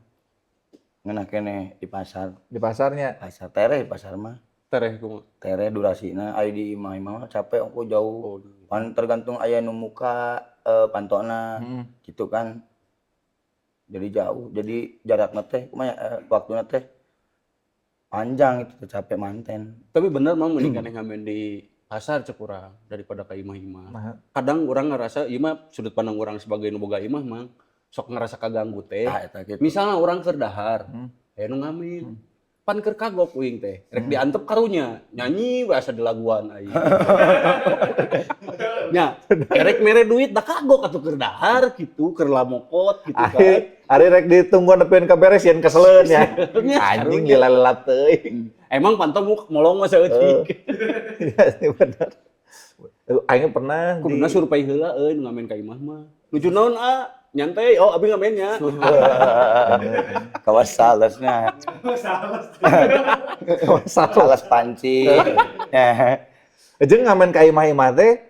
Ngeunah keneh di pasar. Di pasarnya. Pasar tereh, di pasar mah. Tereh kumaha? Tereh durasina, aya di imah-imah mah capek ongko jauh. Oh. Pan tergantung aya nu muka pantona gitu kan. Jadi jauh, jadi jarakna teh kumaha waktuna teh panjang itu teh, capek manten. Tapi bener mah mending keneh ngamen di pasar cek urang daripada ka imah-imah. Nah. Kadang urang ngerasa ieu mah sudut pandang urang sebagai nu boga imah mah sok ngerasa kaganggu teh. Tah eta kitu. Misalnya urang keur dahar, aya nu ngamen. Pan keur kagok uing teh, rek diantep karunya, nyanyi we asa dilaguan aing. Nya, erek mere duit da kagok atuh keur dahar gitu, keur lamokot gitu kan. Ari rek ditungguan nepi ka beres yen keseleun ya. Nya, Anjing karunya. lila-lila teuing. Emang pantau mu molong mah saeutik. Iya sih bener. Aing pernah di Kuduna survei heula euy nu ngamen ka imah mah. Nuju naon a? Nyantai, oh abi ngamennya. Kawas salesna. Salah. Sales panci. Jeung ngamen ka imah-imah teh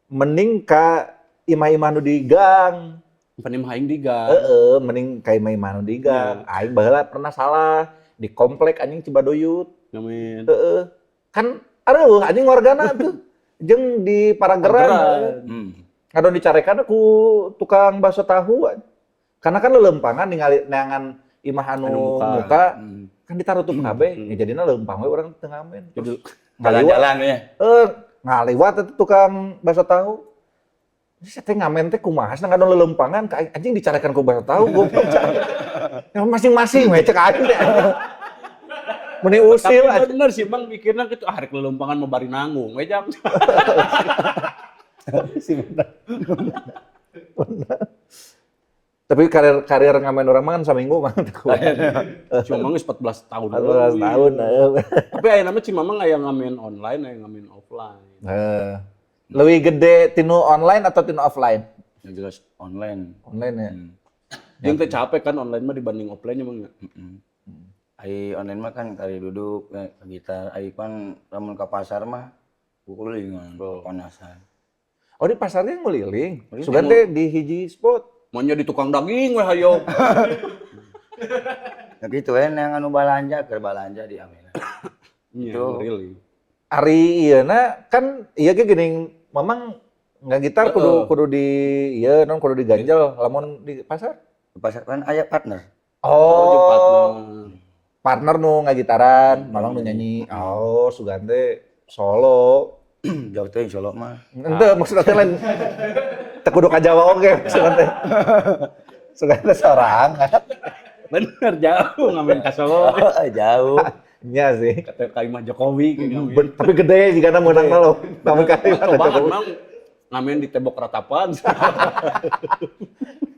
mending ka imah-imah nu di gang. Pan imah aing di gang. Heeh, mending ka imah-imah nu di gang. Aing baheula pernah salah di komplek anjing Cibaduyut. Ngamen. Heeh. Kan aduh anjing wargana tuh. Jeung di Parageran. Parageran. Ngadon dicarekan ku tukang bakso tahu. Karena kan lelempangan ningali neangan imah anu Anu muka. muka, kan ditarutup kabeh. Ya jadina leumpang we urang teu ngamen. Jadi Ngaliwat, Jalan-jalan ya. Ngaliwat itu tukang bakso tahu. Saya teh ngamen teh kumaha cenah ngadon lelempangan ka aing, anjing dicarekan ku bakso tahu goblok. Ya masing-masing we cek aing teh. Meni usil tapi bener sih Bang mikirna gitu, ah rek lelempangan mah bari nanggung we jang. Sih bener. Bener. Tapi karir karir ngamen urang mah kan saminggu mah. Si Mamang geus 14 tahun. 14 tahun. Tapi aya nama si Mamang aya ngamen online, aya ngamen offline. Heeh. Lebih gede tinu online atau tinu offline? Yang jelas Online. Online ya. jeung teh capek kan online mah dibanding offline emang ya. Ai online mah kan kali duduk ke gitar, ai kan lamun ka pasar mah kukulingan, panasan. Oh di pasarnya nguliling. Sugan teh di hiji spot. Maunya di tukang daging we hayo. Nah gitu we yang anu balanja keur balanja di Amena. Iya, really. Ari ieu na kan iya ge geuning Mamang nggak gitar kudu kudu di ieu non kudu diganjel lamun di pasar. Di pasar kan aya partner. Oh, jeung partner. Partner nu ngagitaran, Mamang nu nyanyi. Oh, sugan teh solo. Jauh teh Solo mah. Ente maksudnya teh lain teu kudu ka Jawa oge maksudna teh. Sugan teh sorangan. Bener jauh ngamen ka Solo. Jauh. Nya sih. Kata ka imah Jokowi kayak ngamen. Tapi gede jika meunang lo. Ngamen ka imah Cobaan Jokowi. Mang ngamen di tembok ratapan.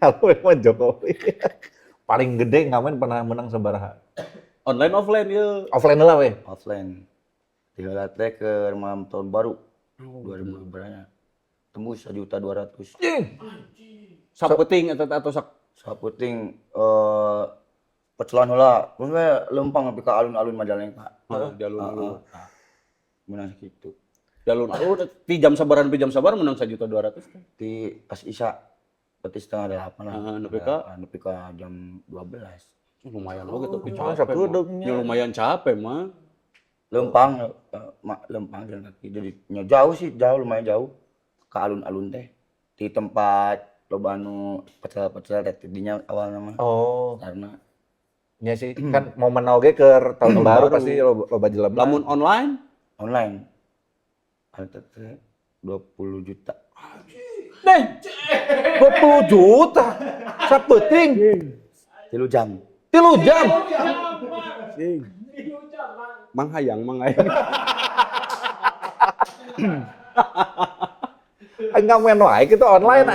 Kalau memang Jokowi. Paling gede ngamen pernah menang sabaraha? Online offline ya. Offline lah we. Offline. Di heula teh ke malam tahun baru. 2000 berapa? Tembus 1.200.000. Sapeting atau sak Saputing pecelan heula. Terus we lempang nepi ka alun-alun Majalengka. Heeh, di alun-alun. Menang segitu. Di alun-alun di jam sabaran di jam sabar menang 1.200.000 teh. Di pas Isya berarti 7.30 lah. Heeh, nepi ka? Nepi ka jam 12. Lumayan oge tapi Oh, capek. sakedeung mah. nya. Ya lumayan capek mah. Lempang lempang jalan kaki. Jadi nya jauh sih, jauh lumayan jauh ke alun-alun teh. Di tempat loba anu pecel-pecel teh dinya awalna mah. Oh, Karena nya sih kan momen oge ke tahun baru pasti loba jelema. Lamun online online ada teh 20 juta. Deh. 20 juta. Sapeuting. 3 jam. 3 jam. Mang hayang, mang hayang. Aing ngamen wae kitu online.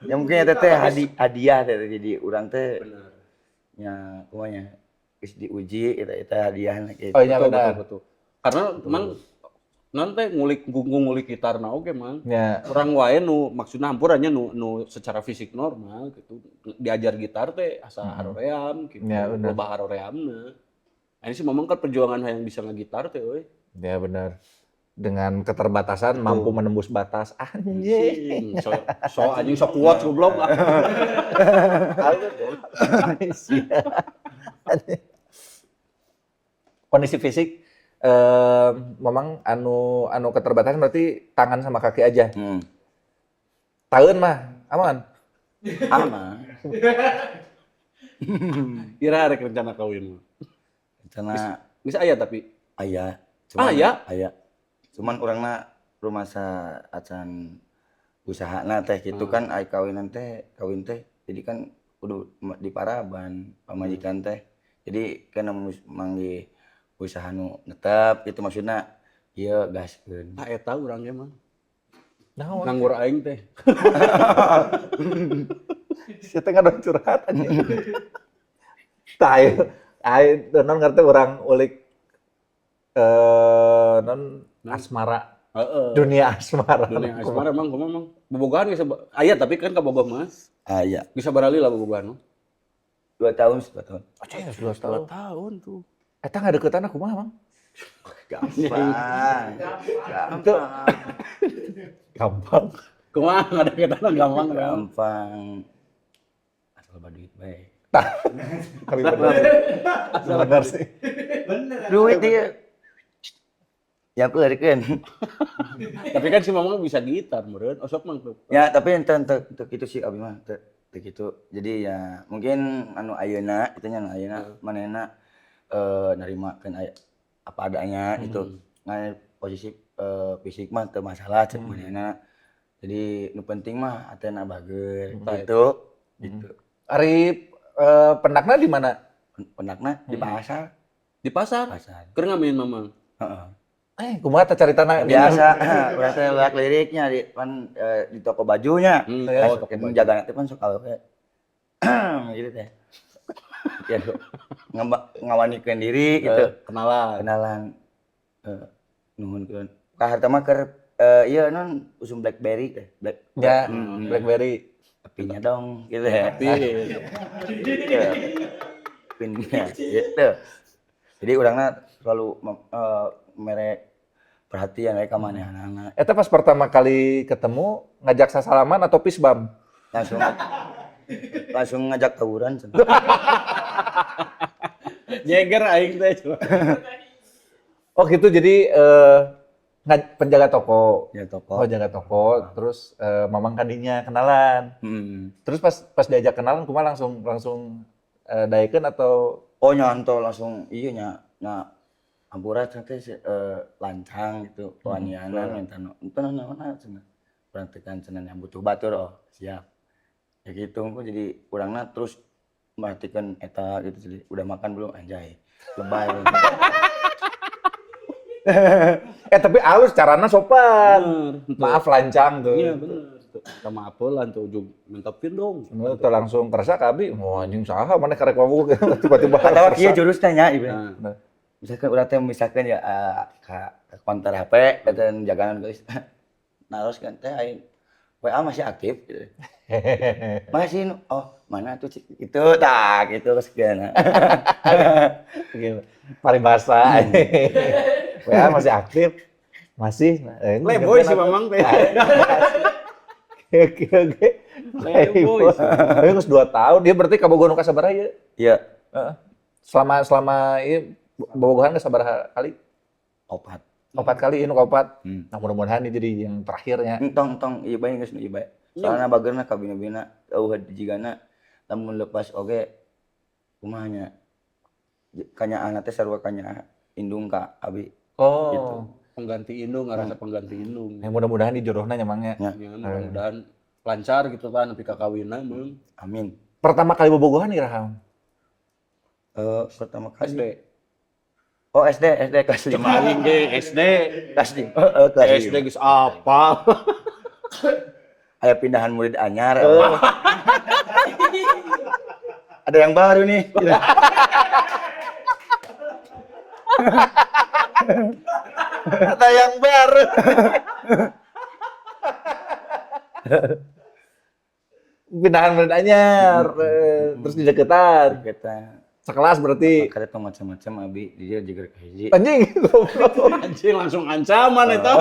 Ya mungkin eta teh hadiah teh jadi urang teh nya kumaha geus diuji eta eta hadiahna kitu. Oh iya Betul, benar. betul, betul. Karena mang non teh ngulik ngulik gitarna oge mang. Ya. Urang wae nu maksudna hampurannya nu nu secara fisik normal gitu. Diajar gitar teh asa haroream gitu. Ya, bener. Loba haroreamna. Ini sih memang kan perjuangan hayang bisa ngegitar teh euy. Ya benar. Dengan keterbatasan mampu menembus batas. Anjing. So, so anjing sok kuat goblok. Ah. Kondisi fisik memang anu anu keterbatasan berarti tangan sama kaki aja. Tahun mah aman. Aman. Ira rek rencana kawin mah. Rencana Geus aya tapi. Aya. Aya? Aya. Cuman urangna rumasa acan usahana teh gitu kan, ai kawinan teh, kawin teh jadi kan kudu diparaban pamajikan teh. Jadi kan manggih usaha nu netep gitu, maksudna ieu gaskeun. Tah eta urang ge mah. Naon? Nganggur aing teh. Sia teh ngadon curhat anjing. Tah ayo, ayo non ngerti urang ulik non asmara, dunia asmara. Dunia asmara emang kumaha, Mang? Bobogohan geus aya tapi kan kabogoh mah. Aya. Bisa barali lah bobogohan mah. 2 tahun, 2 tahun. Oh, cah, 11 tahun. 2 tahun tuh. Eta ngadeukeutan kumaha, Mang? Gampang. Itu gampang. Kumaha ngadeukeutan gampang kan? Gampang. Asal loba duit bae. Tapi benar. Benar sih. Duit dia. Ya aku kan. Tapi kan si Mamang bisa gitar meureun, osok mang tuh. Ya, tapi ente ente ente gitu sih abi mah teu teu gitu. Jadi ya mungkin anu ayeuna itu nya, anu ayeuna manehna narimakeun aya apa adanya gitu. Ngan posisi fisik mah teu masalah cek manehna. Jadi nu penting mah hatena bager gitu. Gitu. Ari pendakna di mana? Pendakna di pasar. Di pasar. Pasar. Keur ngamen Mamang. Heeh. Eh, kumaha teh caritana? Biasa, urang teh lihat liriknya di pan di toko bajunya. Oh, Oh, toko baju. jaga nanti pan sok awewe gitu teh. Ya, ngawanikeun diri gitu. Kenalan. Kenalan. Nuhun keun. Kaharta mah keur ieu non usum BlackBerry teh. Black Ya, BlackBerry. Pinnya dong gitu ya. Tapi Pinnya gitu. Jadi urangna selalu mere perhatian we ka manehanana. Eta pas pertama kali ketemu ngajak sasalaman atau fist bump? Langsung langsung ngajak tawuran cenah. Jeger aing teh. Oh gitu, jadi penjaga toko. Ya toko. Oh, jaga toko, terus mamang kadinya kenalan. Terus pas pas diajak kenalan kumaha, langsung langsung daekeun atau? Oh, nyantol langsung, iya nya nya ampura cenah teh lancang gitu, wanianan minta no ente naon cenah urang tekan cenah yang butuh batur, oh siap ya gitu. Kok jadi urangna terus merhatikan eta gitu, jadi udah makan belum, anjay lebay. Eh, tapi halus carana, sopan. Bener. Maaf lancang tuh. Iya bener. Sama apelan tuh ujung minta pin dong. Nu teu langsung kerasa ka abi, wah anjing saha maneh karek wawuh tiba-tiba. Atau kieu jurusnya nya ieu. Nah, Misalkan urang teh misalkan ya ka konter HP dan jaganan guys naros kan teh aing WA masih aktif gitu. Masih, oh mana tuh cik itu tak gitu sekian. Gitu. Paribasa. WA masih aktif. Masih. Nah, ini Playboy si Mamang teh. Oke. Playboy. Tapi geus 2 tahun, dia berarti kabogoh nu kasabaraha ieu? Iya. Heeh. Selama selama ieu bobogohan geus sabaraha kali? Opat. Opat kali, ini opat. Hmm. Nah, mudah-mudahan ini jadi yang terakhirnya. Entong entong ieu bae geus nu ieu bae. Soalna bageurna ka bina-bina eueuh jigana lamun lepas oge kumaha nya. Kanyaahna teh sarua kanyaah indung ka abi. Oh. Gitu. Pengganti indung, ngerasa pengganti indung. Ya, mudah-mudahan di jodohna nya, Mang, nya. Ya. Ya, mudah-mudahan lancar gitu kan nepi ka kawinna meureun. Amin. Pertama kali bobogohan iraha? Pertama kali SD. Oh, SD, SD kelas 5. Aing ge SD. Kelas 5. Heeh, kelas SD 5. geus apal. Aya pindahan murid anyar. Ada yang baru nih. Ada yang baru. Pindahan murid anyar, terus dideketan. Kita Sekelas berarti. Kada tong macam-macam abi dia juga hiji. Anjing, goblok. Anjing langsung ancaman eta.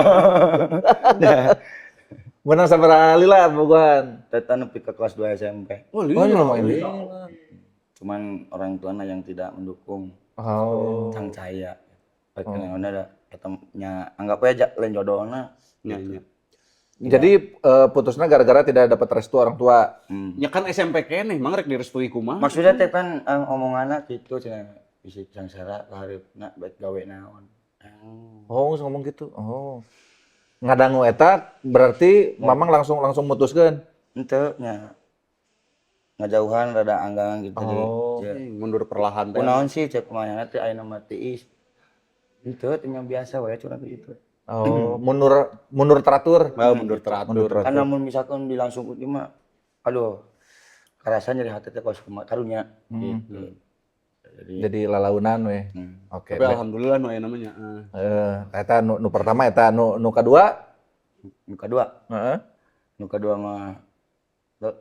Menang sabaraha lila bogohan? Eta nepi ka kelas 2 SMP. Oh, Oh, lila. lumayan lila. Cuman orang tuanya yang tidak mendukung. Oh. Cang caya. Baik oh. Ada ketemunya anggap aja lain jodohna. Nya, nya. Jadi putusnya gara-gara tidak dapat restu orang tua. Hmm. Ya kan SMP keneh, mang rek direstui kumaha. Maksudnya teh kan omonganna gitu cenah bisi sangsara kaharepna baik gawe naon. Oh, geus ngomong gitu. Oh. Ngadangu eta berarti Mamang langsung langsung mutuskeun. Henteu nya ngajauhan rada anggang gitu jadi. Oh. Ya. Anjing, mundur perlahan teh. Kunaon sih cek kumaha teh ayeuna mah tiis. Henteu teh nya biasa wae curang gitu. Oh, mundur mundur teratur. Oh, mundur teratur. Mundur Kan teratur. lamun misalkan dilangsung ku mah aduh karasa nyeri hati teh kos kumaha karunya gitu. Jadi Jadi lalaunan we. Oke. Tapi alhamdulillah nu aya namanya. Eh, eta nu pertama eta nu nu kadua? Nu kadua, Heeh. nu kadua mah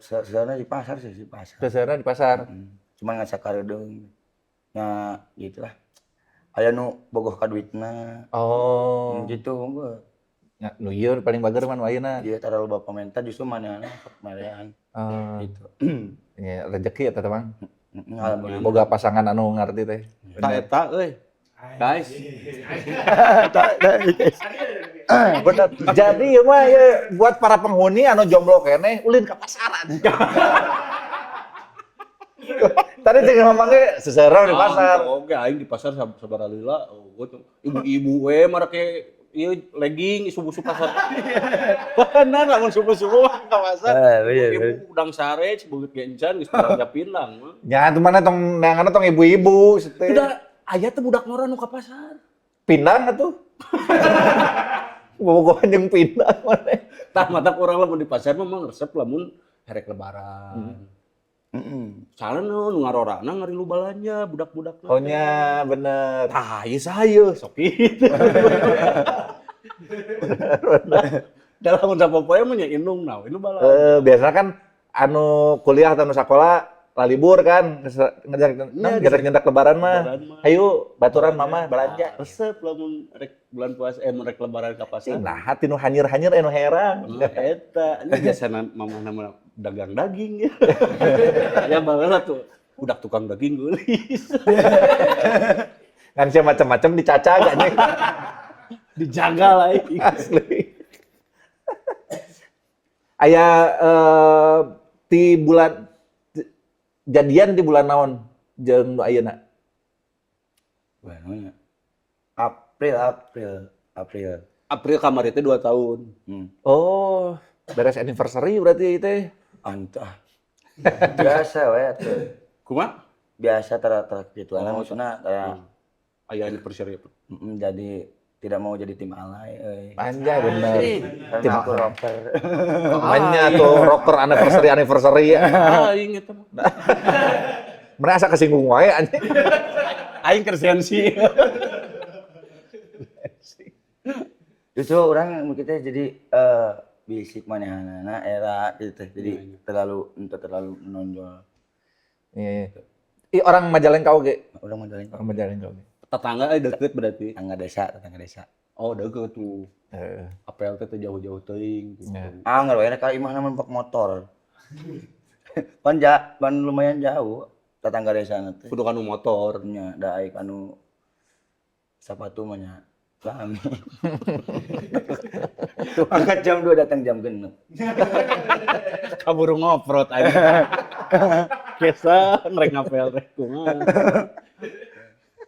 sebenarnya di pasar sih, di pasar. Seseurna di pasar. Cuman ngan sakaredeung. Nya gitulah. Aya nu bogoh ka duitna. Oh. Gitu unggul. Ya, nu ieu paling bager mah nu ayeuna. Dia tara loba pamenta justru manehna sok marean gitu. Ya, rezeki eta teh, Bang. Alhamdulillah. Boga pasangan anu ngarti teh. Tah eta euy. Guys, Bener. Jadi ieu mah ieu buat para penghuni anu jomblo keneh ulin ka pasaran. Tadi jeung ngomongnya seserem di pasar. Oh, oke aing di pasar sabaraha lila. Oh, gua tuh ibu-ibu we marake ieu legging subuh-subuh pasar. Bener lamun subuh-subuh ka pasar. Eh, iya, Ibu udang sare beungeut ge encan geus belanja pindang mah. Ya, temannya tong neanganna tong ibu-ibu teh. Udah aya teh budak ngora nu ka pasar. Pinang atuh. Bobogohan jeung pinang maneh. Tah mata urang lamun di pasar mah mah resep lamun herek lebaran. Heeh. Soalnya nu ngarorana ngarilu balanja budak-budakna. Oh nya bener. Tah ieu saha sok kitu. Dalam sapopoe mah nya indung na we nu balanja. Biasanya kan anu kuliah atau anu sakola lalibur kan ngejar Iya, nyedak lebaran mah. Lebaran mah. Ayo baturan mama belanja. Resep lamun rek bulan puasa mun rek lebaran ka pasar. Nah, hati nu hanyir-hanyir anu herang. Nah, eta ini biasana mama nama dagang daging ya. Ya baheula tuh budak tukang daging geulis. Kan sia macam-macam dicaca anjing. Dijaga lah ini. Asli. Aya ti bulan jadian di bulan naon jeung nu ayeuna? Bulan April, April, April. April kamari teh 2 tahun. Oh, beres anniversary berarti teh. Antah. Biasa we atuh. Kumaha? Biasa tara tara gitu oh, maksudna tara Aya anniversary apa? Jadi tidak mau jadi tim alay euy. Anjay bener. Karena aku rocker. Namanya tuh rocker anniversary anniversary ya. Aing eta mah. Merasa kesinggung wae anjing. Aing keur sensi. Justru orang mungkin teh jadi bisik manehanana era gitu teh. Jadi terlalu untuk terlalu menonjol. Iya, iya. Ih, orang Majalengka oge. Orang Majalengka. Orang Majalengka oge. Tetangga deket berarti. Tetangga desa, tetangga desa. Oh, deket tuh. Heeh. Apel teh teu jauh-jauh teuing gitu. Iya. Ah, nggak enak ka imah nama pak motor. Pan pan lumayan jauh tetangga desa teh. Kudu kanu motor. Nya da ai kanu sepatu mah nya. Lami. Angkat jam 2 datang jam 6. Kaburu ngoprot aing. Kesa rek ngapel teh kumaha.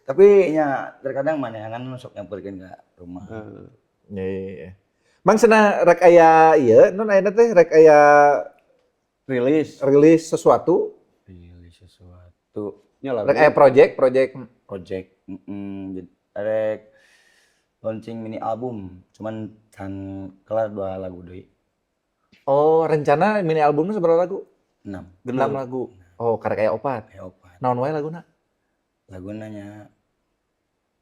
Tapi nya terkadang manehangan sok nyamperkeun ka rumah. Iya, iya, iya. Mang cenah rek aya ieu non ayeuna teh rek aya Rilis. rilis sesuatu, Rilis sesuatu Nya lagu. rek aya project, project project rek launching mini album cuman can kelar 2 lagu deui. Oh, rencana mini albumnya seberapa lagu? 6. 6 lagu. Oh, karek aya opat. Aya opat. Naon wae laguna? Laguna nya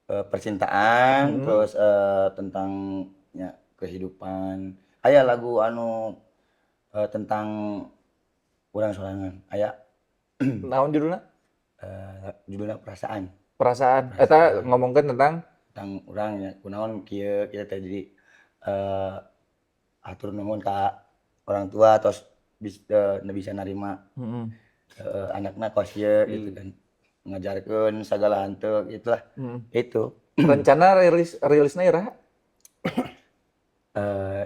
percintaan, terus tentang nya kehidupan. Aya lagu anu tentang urang sorangan. Aya Naon judulna? Judulnya Perasaan. Perasaan. Eta ngomongkeun tentang Tentang urang nya kunaon kieu kieu teh, jadi atur nuhun ka orang tua tos bisa narima anakna kos ieu gitu kan, ngajarkeun sagala henteu gitulah. Itu. Rencana rilisnya iraha?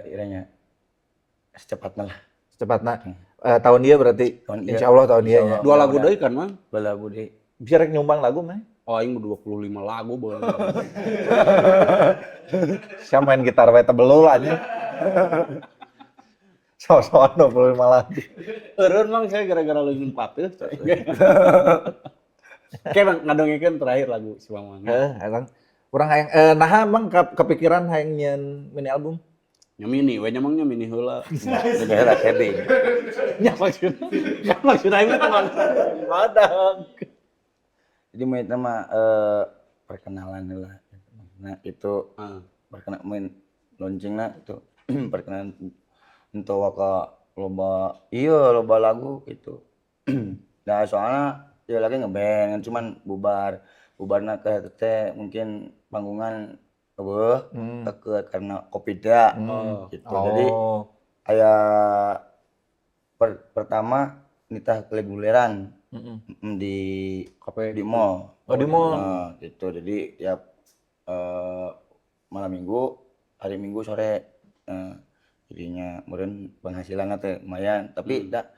Iranya secepatnya lah. Secepatnya. Tahun dia berarti. Tahun ieu. Insya Allah tahun dia nya. Dua lagu deui kan, Mang? Dua lagu deui. Bisa rek nyumbang lagu mah. Oh, aing 25 lagu boleh. Siapa main gitar wae tebelul aja. So-soan 25 lagu. Eureun Mang, saya gara-gara leungeun pateuh. Kayak ngadongengkeun terakhir lagu si Mamang. Heeh, emang urang hayang naha Mang kepikiran hayang nyieun mini album? Nya mini, we nya Mang nya mini heula. Mini heula kebe. Nya maksudna, nya maksudna aing mah badak. Jadi mau itu mah perkenalan heula. Nah, itu perkenalan main launchingna itu perkenalan untuk waka loba iya loba lagu gitu. Nah, soalnya dia lagi ngeband cuman bubarna ke teh mungkin panggungan eueuh ke karena Covid ya gitu. Jadi aya pertama nitah reguleran di Kafe di mall. Oh, di mall. Nah, gitu. Jadi tiap malam Minggu, hari Minggu sore jadinya meureun penghasilanna teh lumayan, tapi da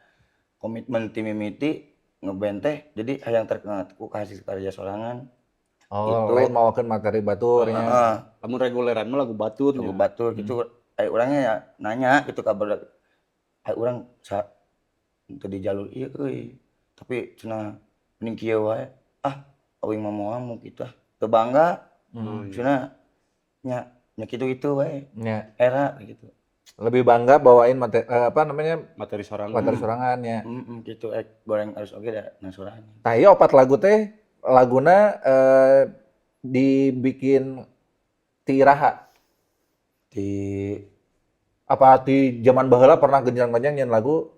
komitmen tim mimiti ngeband teh jadi hayang terkenal ku hasil karya sorangan. Oh, Gitu. lain mawakeun materi batur nya. Heeh. Lamun reguleran mah lagu batur. Lagu batur gitu. Ai urangnya ya nanya gitu kabar ai urang sa teu di jalur ieu euy. Tapi cenah mending kieu wae. Ah, aing mah moal mu kitu ah. Teu bangga. Cenah nya nya kitu-kitu wae. Nya. Era gitu. Lebih bangga bawain materi apa namanya? Materi sorangan. Materi sorangan ya. Gitu goreng harus oge da na sorangan. Tah ieu opat lagu teh laguna dibikin ti iraha? Di apa di zaman baheula pernah genjang-genjang nyeun lagu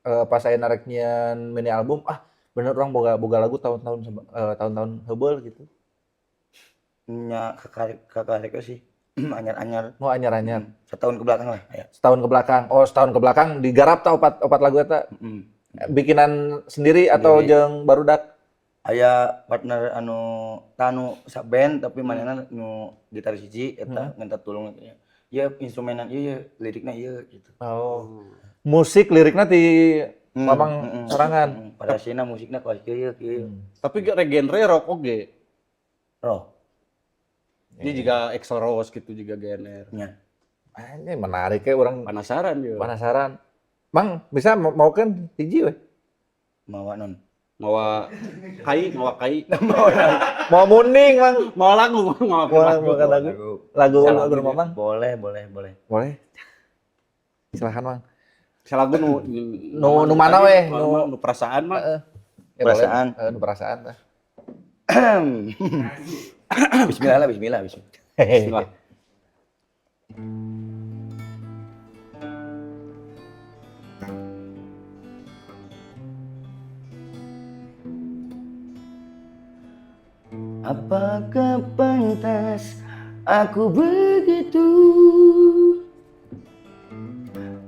pas aya narek nyeun mini album, ah bener orang boga lagu tahun-tahun tahun-tahun heubeul gitu. Nya kakarek sih. Anyar-anyar. Oh, anyar-anyar. Setahun ke belakang lah, ya. Setahun ke belakang. Oh, setahun ke belakang digarap tah opat lagu eta. Bikinan sendiri atau jeung barudak? Aya partner anu tanu sa band tapi manehna nu gitar siji eta minta tulung ya. Ya instrumenan ieu ya, lirikna ieu gitu. Oh. Musik lirikna ti Mamang sorangan. Parasina musikna kuas kieu kieu. Tapi genre rock oge. Rock. Ini juga Axl Rose gitu juga GNR. Nya. Ah, ini menarik ya orang penasaran ya. Penasaran. Mang, bisa mau kan hiji we? Mawa non. Mawa kai, mawa kai. Mau munding, Mang. Mau lagu, mau lagu. Lagu lagu Mamang. Boleh, boleh, boleh. Boleh. Silakan, Mang. Lagu nu nu mana we? Nu perasaan mah. Heeh. Perasaan. Nu perasaan tah. Bismillah lah, bismillah, bismillah. Bismillah. Apakah pantas aku begitu?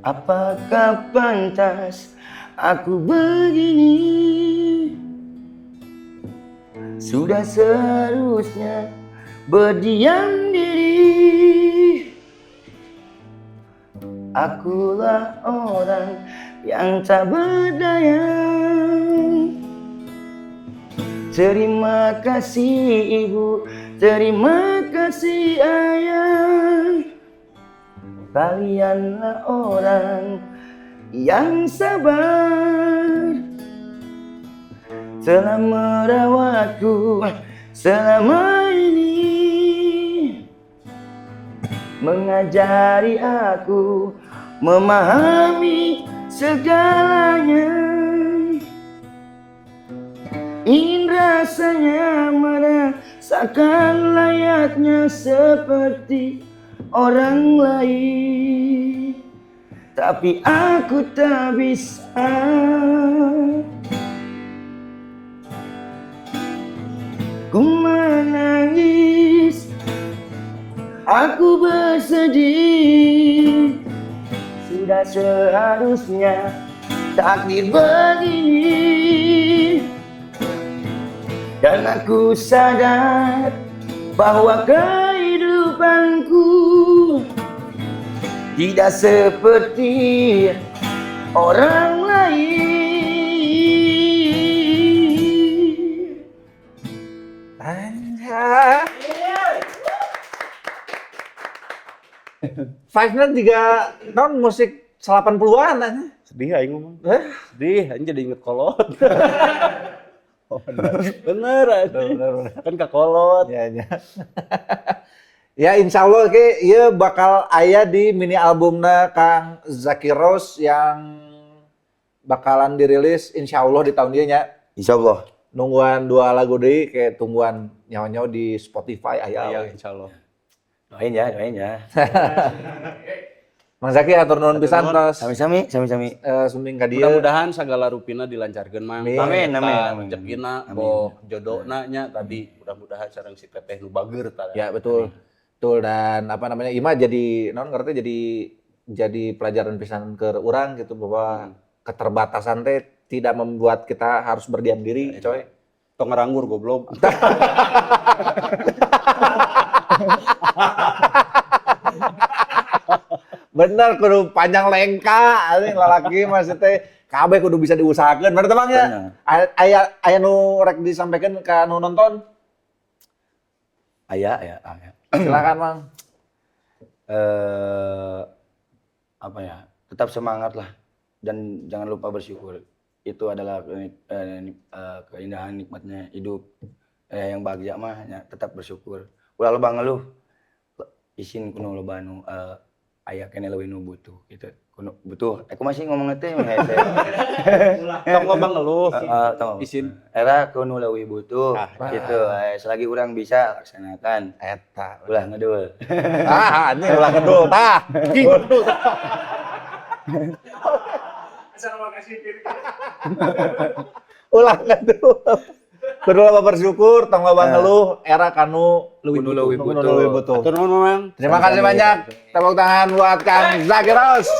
Apakah pantas aku begini? Sudah seharusnya berdiam diri. Akulah orang yang tak berdaya. Terima kasih ibu, terima kasih ayah. Kalianlah orang yang sabar telah merawatku selama ini, mengajari aku memahami segalanya. Ingin rasanya merasakan layaknya seperti orang lain, tapi aku tak bisa. Aku bersedih. Sudah seharusnya takdir begini. Dan aku sadar bahwa kehidupanku tidak seperti orang lain. Anjay. Five-nya juga non musik 80-an aja. Sedih aing ngomong. Eh? Sedih, aing jadi inget kolot. Bener, anjing. Bener, bener. Kan ka kolot. Ya, ya. Ya, insya Allah ke ieu bakal aya di mini albumna Kang Zacky Rose yang bakalan dirilis insya Allah di tahun ieu nya. Insya Allah. Nungguan dua lagu deui, kayak tungguan nyawa-nyawa di Spotify aya. Iya, We. insya Allah. Doain ya, doain ya. Mang Zacky, hatur nuhun pisan tos. Sami-sami, sami-sami. Sumping ka dieu. Mudah-mudahan segala rupina dilancarkeun, Mang. Amin. Amin, amin, amin. Rezekina, boh jodona nya tadi, mudah-mudahan sareng si teteh nu bager tadi. Ya, betul. Betul, dan apa namanya? Ima jadi non ngerti, jadi pelajaran pisan ke urang gitu bahwa keterbatasan teh tidak membuat kita harus berdiam diri, coy. Tong ngaranggur, goblok. Bener, kudu panjang lengka, anjing lalaki maksudnya kabeh kudu bisa diusahakeun. Bener teh, Bang, ya? Bener. Aya aya nu rek disampaikan ka nu nonton? Aya, aya, aya. Silakan, Mang. Apa ya? Tetap semangat lah dan jangan lupa bersyukur. Itu adalah keindahan nikmatnya hidup. Yang bahagia mah ya, tetap bersyukur. Ulah loba ngeluh. Isin kuno loba nu aya keneh leuwih nu butuh gitu. Kuno butuh. Aku masih ngomong teh mah hese. Tong loba ngeluh. Heeh, tong. Isin. Era kuno leuwih butuh Ah, gitu. Selagi urang bisa laksanakan. Eta. Ulah ngedul. Ah, ini ulah ngedul tah. Ngedul. Sama kasih kiri. Ulah ngedul. Kudu loba bersyukur, tong loba ngeluh, era kanu Leuwih Kudu leuwih kudu butuh. leuwih butuh. Hatur nuhun, Mang. Terima kasih banyak. Tepuk tangan buat Kang Zacky Rose.